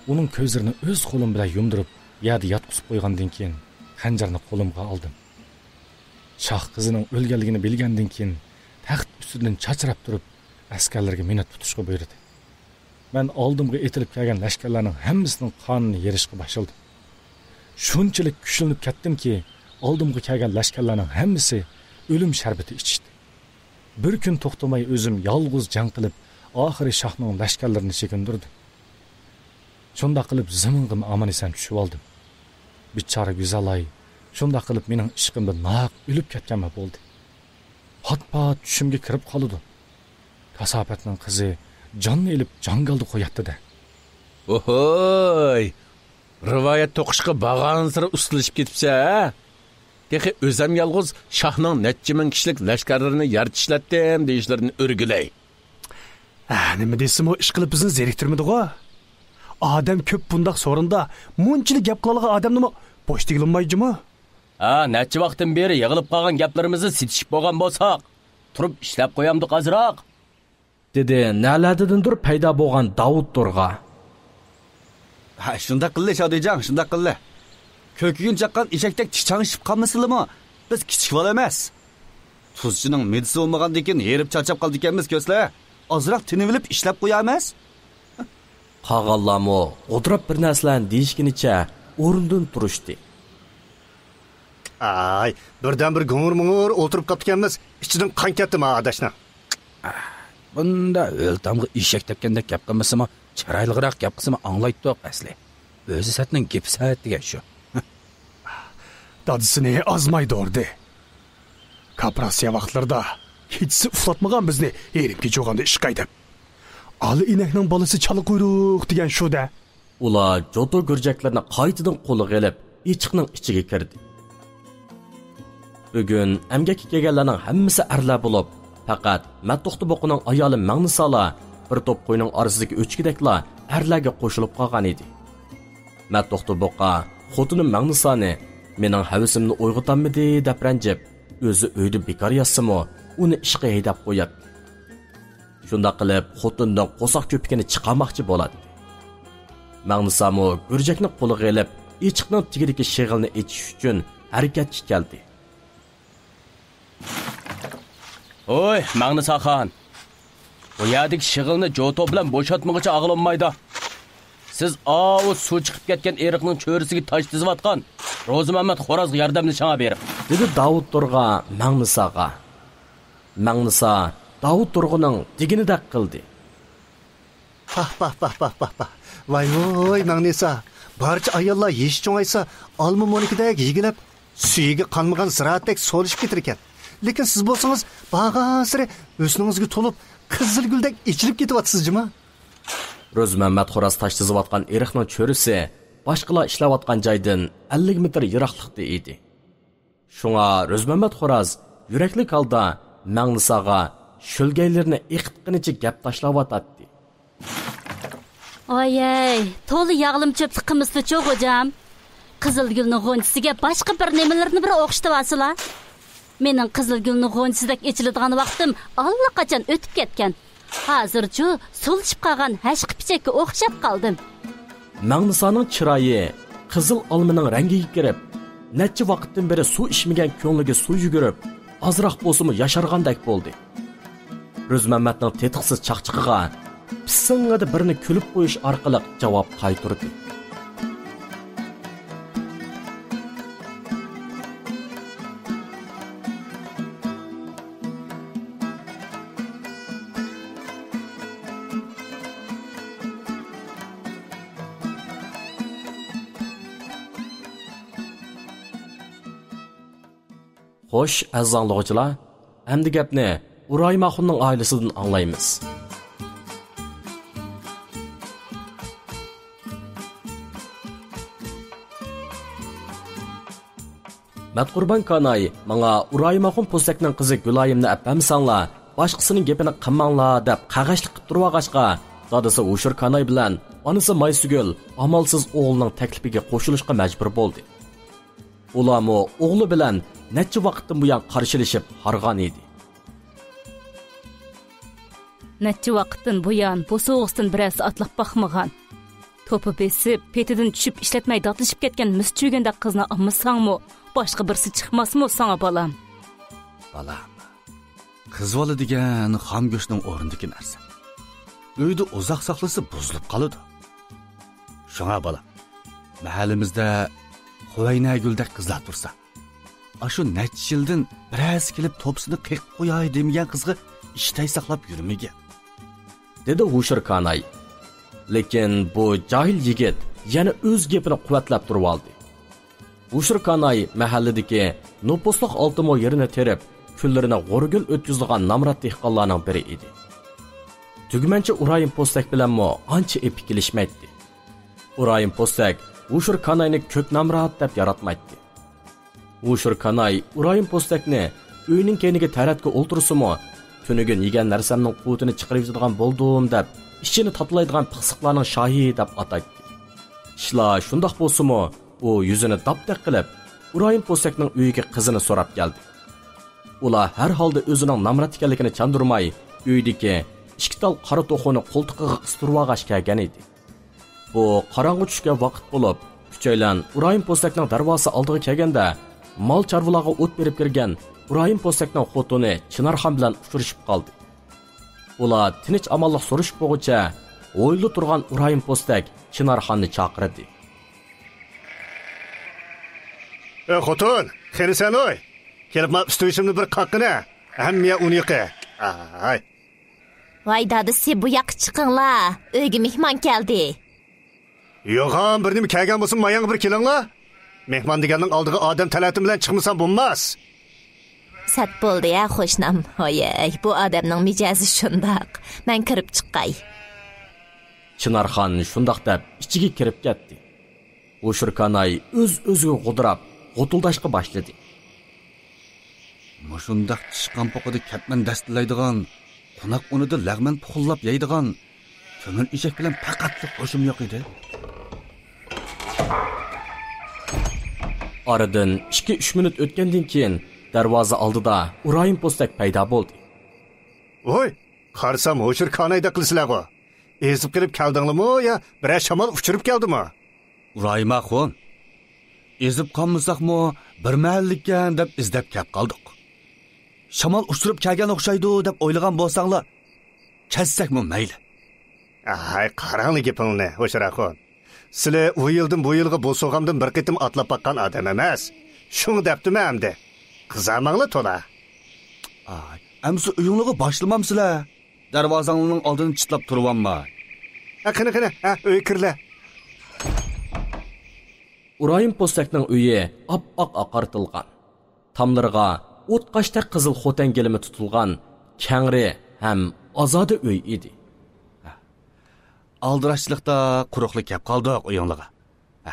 ئۇنىڭ كۆزلىرىنى ئۆز قولۇم بىلەن يۇمدۇرۇپ، يەردە ياتقۇزۇپ قويغاندىن كېيىن، خەنجەرنى قولۇمغا ئالدىم. شاھ قىزىنىڭ ئۆلگەنلىكىنى بىلگەندىن كېيىن، تەخت ئۈستىدىن چاچراپ تۇرۇپ، ئەسكەرلەرگە مىننەت تۇتۇشقا بۇيرۇدى. مەن ئالدىمغا ئېتىلىپ كەلگەن لەشكەرلەرنىڭ ھەممىسىنىڭ قانىنى يېرىشقا باشلىدى. شۇنچىلىك كۈچلىنىپ كەتتىمكى، ئالدىمغا كەلگەن لەشكەرلەرنىڭ ھەممىسى ئۆلۈم شەربىتى ئىچىشتى. بىر كۈن توختىماي ئۆزۈم يالغۇز جەڭ قىلىپ، ئاخىرى شاھنىڭ لەشكەرلىرىنى چېكىندۈردۈم. شۇنداق قىلىپ زېمىنغىمۇ ئامان-ئېسەن چۈشۈۋالدىم. بىچارە گۈزەلاي شۇنداق قىلىپ مېنىڭ ئىشقىمدا ناھەق ئۆلۈپ كەتكەنمۇ بولدى. پات-پات چۈشۈمگە كىرىپ قالىدۇ. كاساپەتنىڭ قىزى جاننى ئېلىپ جاڭگالدا قوياتتى-دە. ئوھوي! رىۋايەت توقۇشقا بارغانسېرى ئۇستىلىشىپ كېتىپسەن، ھە؟ تېخى ئۆزەم يالغۇز شاھنىڭ نەچچە مىڭ كىشىلىك لەشكەرلىرىنى يەر چىشلەتتىم دېيىشلىرىنى ئۆرگىلەي. ھە، نېمە دېسىمۇ، ئىشقىلىپ بىزنى زېرىكتۈرمىدىغۇ. ئادەم كۆپ بۇنداق سورۇندا مۇنچىلىك گەپ قىلالىغان ئادەمنىمۇ بوش دېگىلى بولمايدۇ جۇمۇ. ھە، نەچچە ۋاقىتتىن بېرى يىغىلىپ قالغان گەپلىرىمىزنى سېتىشىپ بولغان بولساق، تۇرۇپ ئىشلەپ قويامدۇق ئازراق. دېدى نەلەردىندۇر پەيدا بولغان داۋۇت تورغا. ھە، شۇنداق قىللى، شادىجان، شۇنداق قىللى. كۆكۈگۈن چاققان ئېشەكتەك چىچاڭشىپ قالمىسىلىمۇ، بىز كىچىك بالا ئەمەس. تۇزچىنىڭ مىدىسى بولمىغاندىكىن ھېرىپ چارچاپ قالىدىكەنمىز، كۆسلە. ئازراق تىنىۋېلىپ ئىشلەپ قويامىز. قالغانلارمۇ غودراپ بىر نەرسىلەرنى دېيىشكىنىچە ئورنىدىن تۇرۇشتى. ئاي، بىردەمبىر گۇڭۇر-مۇڭۇر ئولتۇرۇپ قاپتىكەنمىز، ئىچىدىن قان كەتتى ما ئاداشنىڭ. بۇندا ئۆلتامغا ئېشەك تەپكەندەك گەپ قىلمىسىمۇ، چىرايلىقراق گەپ قىلسىمۇ ئاڭلايتتۇق ئەسلى. ئۆزى سەتنىڭ گېپى سەت دېگەن شۇ. دادىسىنى ئازماي دورىدى. كاپىراسىيە ۋاقىتلىرىدا كېچىسى ئۇخلاتمىغان بىزنى ھېرىم كېچە بولغاندا ئىشقاي دەپ. ئالا ئىنەكنىڭ بالىسى چالا قۇيرۇق دېگەن شۇ-دە. ئۇلار جوتۇ گۈرجەكلىرىنى قايتىدىن قولىغا ئېلىپ، ئېچىقنىڭ ئىچىگە كىردى. بۈگۈن ئەمگەككە كەلگەنلەرنىڭ ھەممىسى ئەرلەر بولۇپ، پەقەت مەتتوختا بۇقىنىڭ ئايالى مەڭنىسالا بىر توپ قوينىڭ ئارىسىدىكى ئۆچكىدەكلا ئەرلەرگە قوشۇلۇپ قالغان ئىدى. مەتتوختا بۇقا خوتۇنى مەڭنىسانى مېنىڭ ھەۋىسىمنى ئويغىتالمىدى دەپ رەنجىپ، ئۆزى ئۆيدە بىكار ياتسىمۇ، ئۇنى ئىشقا ھەيدەپ قوياتتى. شۇنداق قىلىپ، خوتۇنىنىڭ قورساق كۆپۈكىنى چىقارماقچى بولاتتى. مەڭنىسامۇ گۈرجەكنى قولىغا ئېلىپ، ئېچىقنىڭ تېگىدىكى شېغىلنى ئېچىش ئۈچۈن ھەرىكەتكە كەلدى. ھوي، مەڭنىساخان! بۇ يەردىكى شېغىلنى جوتۇ بىلەن بوشاتمىغۇچە ئاغلىنمايدۇ. سىز ئاۋۇ سۇ چىقىپ كەتكەن ئېرىقنىڭ چۆرىسىگە تاش تىزىۋاتقان روزىمەمەت خورازغا ياردەملىشىڭلار بېرىپ، دېدى داۋۇت تورغا مەڭنىساغا. مەڭنىسا داۋۇت تورغىنىڭ دېگىنىدەك قىلدى. پاھ، پاھ، پاھ، پاھ، پاھ، پاھ. ۋاي ۋوي، مەڭنىسا. بارچە ئاياللار يېشى چوڭايسا، ئالما مونىكىدەك يېگىلەپ، سۈيىگە قانمىغان زىرائەتتەك سولىشىپ كېتىدىكەن. لېكىن سىز بولسىڭىز، بارغانسېرى ھۆسنىڭىزگە تولۇپ، قىزىل گۈلدەك ئېچىلىپ كېتىۋاتىسىز جۇما. روزىمەممەت خوراز تاش تىزىۋاتقان ئېرىقنىڭ چۆرىسى باشقىلار ئىشلەۋاتقان جايدىن ئەللىك مېتىر يىراقلىقتا ئىدى. شۇڭا روزمەممەت خوراز يۈرەكلىك ھالدا مەڭنىساغا شۆلگەيلىرىنى ئېقىتقىنىچە گەپ تاشلاۋاتاتتى. ئايەي، تولا ياغلىما چۆپلۈك قىلمىسىلىچۇ، غوجام. قىزىلگۈلنىڭ غۇنچىسىگە باشقا بىر نېمىلەرنى بىر ئوخشىتىۋالسىلا. مېنىڭ قىزىلگۈلنىڭ غۇنچىسىدەك ئېچىلىدىغان ۋاقتىم ئاللىقاچان ئۆتۈپ كەتكەن. ھازىرچۇ سولىشىپ قالغان ھەشقە پىچەككە ئوخشاپ قالدىم. مەڭنىسانىڭ چىرايى قىزىل ئالمىنىڭ رەڭگىگە كىرىپ، نەچچە ۋاقىتتىن بېرى سۇ ئىچمىگەن كۆڭلىگە سۇ يۈگۈرۈپ، ئازراق بولسىمۇ ياشارغاندەك بولدى. روزمەممەتنىڭ تېتىقسىز چاقچىقىغا پىسسىڭىدە بىرنى كۈلۈپ قويۇش ئارقىلىق جاۋاب قايتۇردى. خوش، ئەزىز ئاڭلىغۇچىلار، ئەمدى گەپنى ئۇرايىم ئاخۇننىڭ ئائىلىسىدىن ئاڭلايمىز. مەتقۇربان كاناي ماڭا ئۇرايىم ئاخۇن پوسەكنىڭ قىزى گۈلايىمنى ئەپ بەرمىسەڭلار، باشقىسىنىڭ گېپىنى قىلماڭلار دەپ قەغەشلىك قىپ تۇرۇۋالغاچقا، دادىسى ھوشۇر كاناي بىلەن ئانىسى مايسىگۈل ئامالسىز ئوغلىنىڭ تەكلىپىگە قوشۇلۇشقا مەجبۇر بولدى. ئۇلارمۇ ئوغلى بىلەن نەچچە ۋاقىتتىن بۇيان قارشىلىشىپ ھارغان ئىدى. نەچچە ۋاقىتتىن بۇيان بوسۇغىسىدىن بىرەرسى ئاتلاپ باقمىغان. توپا بېسىپ، پېتىدىن چۈشۈپ ئىشلەتمەي داتلىشىپ كەتكەن مىس چۈگۈندەك قىزنى ئالمىساڭمۇ، باشقا بىرسى چىقماسمۇ ساڭا، بالام؟ بالام، قىز بالا دېگەن خام گۆشنىڭ ئورنىدىكى نەرسە. ئۆيدە ئۇزاق ساقلىسا بۇزۇلۇپ قالىدۇ. شۇڭا بالام، مەھەللىمىزدە خۇۋەينەگۈلدەك قىزلار تۇرسا، ئاشۇ نەچچە يىلدىن بىرەرسى كېلىپ توپىسىنى قېقىپ قوياي دېمىگەن قىزغا ئىشتەي ساقلاپ يۈرمىگىن، دېدى ھوشۇر كاناي. لېكىن بۇ جاھىل يىگىت يەنە ئۆز گېپىنى قۇۋۋەتلەپ تۇرۇۋالدى. ھوشۇر كاناي مەھەللىدىكى نوپۇسلۇق ئالتە مو يېرىنى تېرىپ، كۈنلىرىنى غورىگۈل ئۆتكۈزىدىغان نامرات دېھقانلارنىڭ بىرى ئىدى. تۈگمەنچى ئۇرايىم پوستەك بىلەنمۇ ئانچە ئېپى كېلىشمەيتتى. ئۇرايىم پوستەك ھوشۇر كاناينى كۆك نامرات دەپ ياراتمايتتى. ھوشۇر كاناي ئۇرايىم پوستەكنى ئۆينىڭ كەينىگە تەرەتكە ئولتۇرسىمۇ، تۈنۈگۈن يېگەن نەرسەمنىڭ قۇۋۋىتىنى چىقىرىۋېتىدىغان بولدۇم دەپ، ئىچىنى تاتىلايدىغان پىخسىقلارنىڭ شاھى دەپ ئاتايتتى. ئىشلار شۇنداق بولسىمۇ، ئۇ يۈزىنى داپدەك قىلىپ، ئۇرايىم پوستەكنىڭ ئۆيىگە قىزىنى سوراپ كەلدى. ئۇلار ھەر ھالدا ئۆزىنىڭ نامرات ئىكەنلىكىنى چاندۇرماي، ئۆيدىكى ئىككى تال قارا توخۇنى قولتۇقىغا قىستۇرۇۋالغاچ كەلگەن ئىدى. بۇ قاراڭغۇ چۈشكەن ۋاقىت بولۇپ، ئۈچەيلەن ئۇرايىم پوستەكنىڭ دەرۋازىسى ئالدىغا كەلگەندە، مال چارۋىلارغا ئوت بېرىپ كىرگەن ئۇرايىم پوستەكنىڭ خوتۇنى چىنارخان بىلەن ئۇچرىشىپ قالدى. ئۇلار تىنچ-ئامانلىق سورىشىپ بولغۇچە، ھويلىدا تۇرغان ئۇرايىم پوستەك چىنارخاننى چاقىردى. ئە، خوتۇن، قېنى سەن ئوي؟ كېلىپ ما ئۈستىۋېشىمنى بىر قاققىنە. ھەممە يەر ئۇن يېقى. ئاي. ۋاي دادىسى، بۇ ياققا چىقىڭلار. ئۆيگە مېھمان كەلدى. يوغان بىر نېمە كەلگەن بولسا، ماياڭغا بىر كېلىڭلار. مېھمان دېگەننىڭ ئالدىغا ئادەم تەلەتىم بىلەن چىقمىسام بولماس. سەت بولدى ھە، قوشنام. ھويەي، بۇ ئادەمنىڭ مىجەزى شۇنداق. مەن كىرىپ چىقاي. چىنارخان شۇنداق دەپ ئىچىگە كىرىپ كەتتى. ھوشۇر كاناي ئۆز-ئۆزىگە غودىراپ، غوتۇلداشقا باشلىدى. مۇشۇنداق چىشقان پوقىدا كەتمەن دەستىلەيدىغان، قوناق ئۇنىدا لەغمەن پۇخۇللاپ يەيدىغان، تۆمۈر ئېشەك بىلەن پەقەتلا خۇشۇم يوق ئىدى. ئارىدىن ئىككى-ئۈچ مىنۇت ئۆتكەندىن كېيىن، دەرۋازا ئالدىدا ئۇرايىم پوستەك پەيدا بولدى. ۋوي، قارىسام، ھوشۇر كانايدەك قىلىسىلەرغۇ. ئېزىپ قېلىپ كەلدىڭلىمۇ يا بىرەر شامال ئۇچۇرۇپ كەلدىمۇ؟ ئۇرايىم ئاخۇن، ئېزىپ قالمىساقمۇ، بىر مەھەللىكەن دەپ ئىزدەپ كەپ قالدۇق. شامال ئۇچۇرۇپ كەلگەن ئوخشايدۇ دەپ ئويلىغان بولساڭلار، كەتسەكمۇ مەيلى. ئاي، قاراڭلا گېپىڭنى، ھوشۇر ئاخۇن. سىلى ئۇ يىلدىن بۇ يىلغا بوسۇغامدىن بىر قېتىم ئاتلاپ باققان ئادەم ئەمەس. شۇڭا دەپتىمەن ئەمدى. قىزارماڭلا تولا. ئاي، ئەمسە ئۆيۈڭلارغا باشلىمامسىلەر؟ دەرۋازاڭلارنىڭ ئالدىنى چىتلاپ تۇرۇۋالماي. ھە، قېنى، قېنى، ھە، ئۆيگە كىرلە. ئۇرايىم پوستەكنىڭ ئۆيى ئاپئاق ئاقارتىلغان. تاملىرىغا ئوتقاشتەك قىزىل خوتەن گىلىمى تۇتۇلغان كەڭرى ھەم ئازادە ئۆي ئىدى. ئالدىراشچىلىقتا قۇرۇقلا كەپ قالدۇق ئۆيۈڭلارغا. ھە،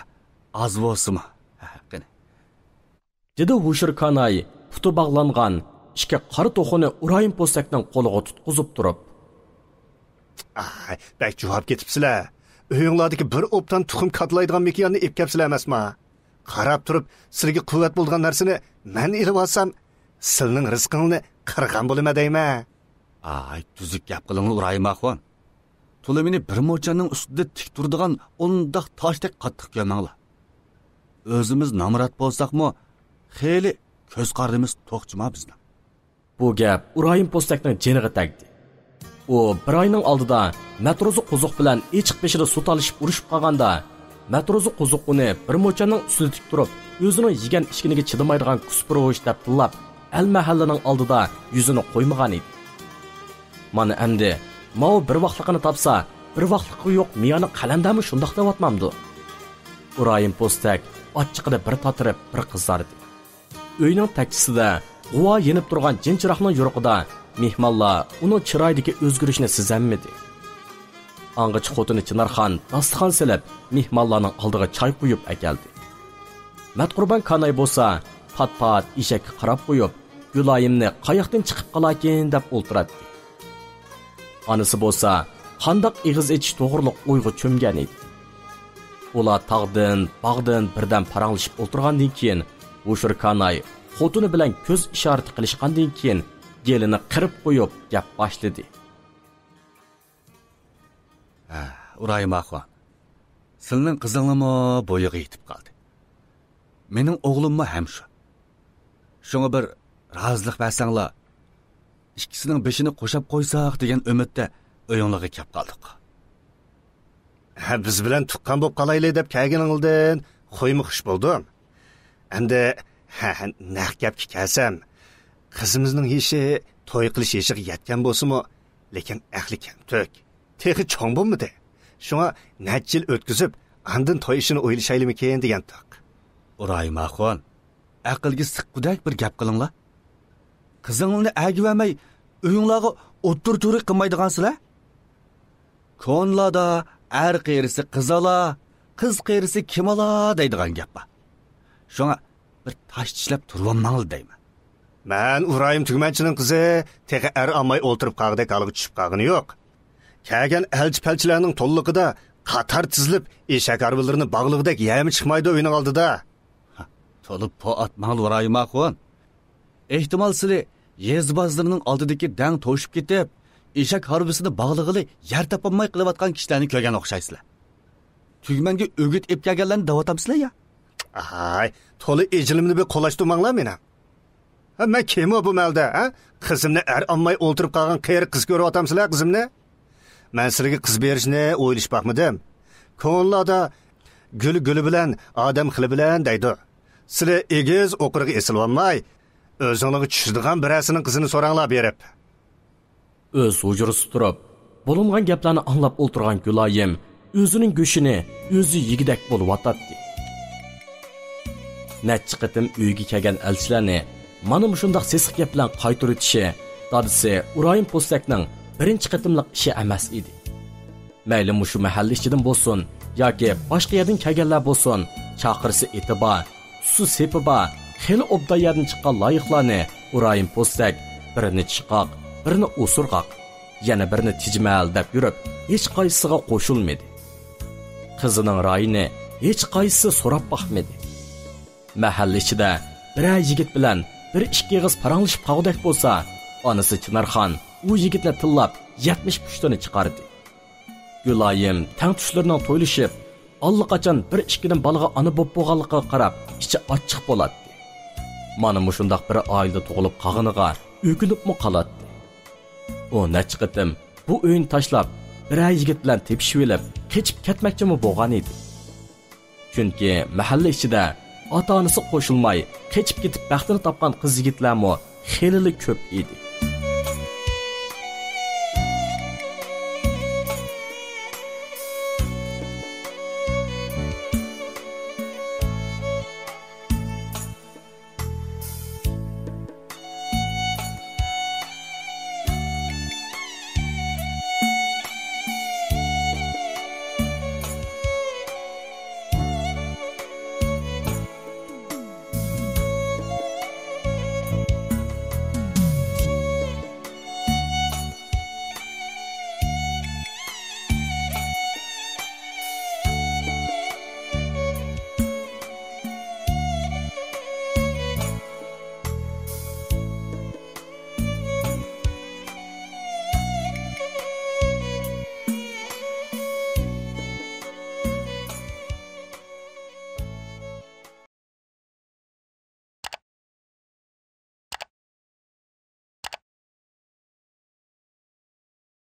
ئاز بولسىمۇ. ھە، قېنى. دېدى ھوشۇر كاناي پۇتى باغلانغان ئىككى قارا توخۇنى ئۇرايىم پوستەكنىڭ قولىغا تۇتقۇزۇپ تۇرۇپ. ئاي، بەك جۇۋاپ كېتىپسىلەر. ئۆيۈڭلاردىكى بىر ئوبدان تۇخۇم كادىلايدىغان مېكىياننى ئېلىپ كەپسىلەر ئەمەسما؟ قاراپ تۇرۇپ، سىلىگە قۇۋۋەت بولىدىغان نەرسىنى مەن ئېلىۋالسام، سىلىنىڭ رىزقىڭلارنى قىرغان بولىمەن دەيمەن. ئاي، تۈزۈك گەپ قىلىڭلار ئۇرايىم ئاخۇن. تولا مېنى بىر موچەننىڭ ئۈستىدە تىك تۇرىدىغان ئۇنداق تاشتەك قاتتىق كۆرمەڭلار. ئۆزىمىز نامرات بولساقمۇ، خېلى كۆز قارىمىز توقچىما بىزنىڭ. بۇ گەپ ئۇرايىم پوستەكنىڭ جېنىغا تەگدى. ئۇ بىر ئاينىڭ ئالدىدا مەتروزى قوزۇق بىلەن ئېچىق بېشىدا سۇ تالىشىپ ئۇرۇشۇپ قالغاندا، مەتروزى قوزۇق ئۇنى بىر موچەننىڭ ئۈستىدە تىك تۇرۇپ، ئۆزىنىڭ يېگەن ئىچكىنىگە چىدىمايدىغان كۇسپۇرۇش دەپ تىللاپ، ئەل مەھەللىنىڭ ئالدىدا يۈزىنى قويمىغان ئىدى. مانا ئەمدى ماۋۇ بىر ۋاقلىقىنى تاپسا، بىر ۋاقلىقى يوق مىيانە قەلەندەرمۇ شۇنداق دەۋاتمامدۇ؟ ئۇرايىم پوستەك ئاچچىقىدا بىر تاتىرىپ، بىر قىزاردى. ئۆينىڭ تەكچىسىدە غۇۋا يېنىپ تۇرغان جىنچىراغنىڭ يورۇقىدا مېھمانلار ئۇنىڭ چىرايىدىكى ئۆزگىرىشنى سېزەلمىدى. ئاڭغىچە خوتۇنى چىنارخان داستىخان سېلىپ، مېھمانلارنىڭ ئالدىغا چاي قۇيۇپ ئەكەلدى. مەتقۇربان كاناي بولسا پات-پات ئېشەككە قاراپ قويۇپ، گۈلايىمنى قاياقتىن چىقىپ قالاكىن دەپ ئولتۇراتتى. ئانىسى بولسا قانداق ئېغىز ئېچىش توغرۇلۇق ئويغا چۆمگەن ئىدى. ئۇلار تاغدىن، باغدىن بىردەم پاراڭلىشىپ ئولتۇرغاندىن كېيىن، ھوشۇر كاناي خوتۇنى بىلەن كۆز ئىشارىتى قىلىشقاندىن كېيىن، گېلىنى قىرىپ قويۇپ گەپ باشلىدى. ھە، ئۇرايىم ئاخۇن، سىلىنىڭ قىزىڭلىمۇ بويىغا يېتىپ قالدى. مېنىڭ ئوغلۇممۇ ھەم شۇ. شۇڭا بىر رازىلىق بەرسەڭلار، ئىككىسىنىڭ بېشىنى قوشاپ قويساق دېگەن ئۈمىدتە ئۆيۈڭلارغا كەپ قالدۇق. ھە، بىز بىلەن تۇغقان بولۇپ قالايلى دەپ كەلگىنىڭدىن خويمۇ خۇش بولدۇم. ئەمدى، ھە، نەق گەپكە كەلسەم، قىزىمىزنىڭ يېشى توي قىلىش يېشىغا يەتكەن بولسىمۇ، لېكىن ئەقلى كەمتۈك، تېخى چوڭ بولمىدى. شۇڭا نەچچە يىل ئۆتكۈزۈپ، ئاندىن توي ئىشىنى ئويلىشايلىمىكىن دېگەنتۇق. ئۇرايىم ئاخۇن، ئەقىلگە سىققۇدەك بىر گەپ قىلىڭلار. قىزىڭلارنى ئەگىۋەرمەي، ئۆيۈڭلارغا ئوتتۇرا تۈرى قىلمايدىغانسىلەر. كونىلاردا «ئەر قېرىسى قىز ئالا، قىز قېرىسى كىم ئالا» دەيدىغان گەپ بار. شۇڭا بىر تاش چىشلەپ تۇرۇۋالماڭلار دەيمەن. مەن ئۇرايىم تۈگمەنچىنىڭ قىزى تېخى ئەر ئالماي ئولتۇرۇپ قالغۇدەك ھالغا چۈشۈپ قالغىنى يوق. كەلگەن ئەلچى-پەلچىلەرنىڭ تولىلىقىدا قاتار تىزىلىپ، ئېشەك ھارۋىلىرىنى باغلىغۇدەك يەرمۇ چىقمايدۇ ئۆينىڭ ئالدىدا. تولا پو ئاتماڭلار ئۇرايىم ئاخۇن. ئېھتىمال سىلى يېزا بازىرىنىڭ ئالدىدىكى دەڭ توشۇپ كېتىپ، ئېشەك ھارۋىسىنى باغلىغىلى يەر تاپالماي قېلىۋاتقان كىشىلەرنى كۆرگەن ئوخشايسىلەر. تۈگمەنگە ئۆگىتىپ كەلگەنلەرنى دەۋاتامسىلەر يا؟ ئاي، تولا ئېجىلىمنى بىر قولاشتۇرماڭلار مېنىڭ. ھە، مەن كىمۇ بۇ مەلدە، ھە؟ قىزىمنى ئەر ئالماي ئولتۇرۇپ قالغان قېرى قىز كۆرۈۋاتامسىلەر قىزىمنى؟ مەن سىلىگە قىز بېرىشنى ئويلىشىپ باقمىدىم. كونىلاردا «گۈل گۈلى بىلەن، ئادەم خىلى بىلەن» دەيدۇ. سىلى ئېگىز ئوقۇرغا ئېسىلىۋالماي، ئۆزۈڭلارغا چۈشىدىغان بىرەرسىنىڭ قىزىنى سوراڭلار بېرىپ. ئۆز ھۇجرىسىدا تۇرۇپ، بولۇنغان گەپلەرنى ئاڭلاپ ئولتۇرغان گۈلايىم ئۆزىنىڭ گۆشىنى ئۆزى يېگۈدەك بولۇۋاتاتتى. نەچچە قېتىم ئۆيگە كەلگەن ئەلچىلەرنى مانا مۇشۇنداق سېسىق گەپ بىلەن قايتۇرۇۋېتىشى دادىسى ئۇرايىم پوستەكنىڭ بىرىنچى قېتىملىق ئىشى ئەمەس ئىدى. مەيلى مۇشۇ مەھەللە ئىچىدىن بولسۇن ياكى باشقا يەردىن كەلگەنلەر بولسۇن، چاقىرسا ئېتى بار، تۇتسا سېپى بار، خېلى ئوبدان يەردىن چىققان لايىقلارنى ئۇرايىم پوستەك بىرىنى چىقاق، بىرىنى ئوسۇرغاق، يەنە بىرىنى تىجمەل دەپ يۈرۈپ، ھېچقايسىسىغا قوشۇلمىدى. قىزىنىڭ رايىنى ھېچقايسىسى سوراپ باقمىدى. مەھەللە ئىچىدە بىرەر يىگىت بىلەن بىر ئىككى ئېغىز پاراڭلىشىپ قالغۇدەك بولسا، ئانىسى چىنارخان ئۇ يىگىتنى تىللاپ يەتمىش پۇشتىنى چىقاردى. گۈلايىم تەڭتۇشلىرىنىڭ تويلىشىپ، ئاللىقاچان بىر ئىككىدىن بالىغا ئانا بوپ بولغانلىقىغا قاراپ ئىچى ئاچچىق بولاتتى. مانا مۇشۇنداق بىر ئائىلىدە تۇغۇلۇپ قالغىنىغا ئۆكۈنۈپمۇ قالاتتى. ئۇ نەچچە قېتىم بۇ ئۆينى تاشلاپ، بىرەر يىگىت بىلەن تېپىشىۋېلىپ، قېچىپ كەتمەكچىمۇ بولغان ئىدى. چۈنكى مەھەللە ئىچىدە ئاتا-ئانىسى قوشۇلماي قېچىپ كېتىپ بەختىنى تاپقان قىز يىگىتلەرمۇ خېلىلا كۆپ ئىدى.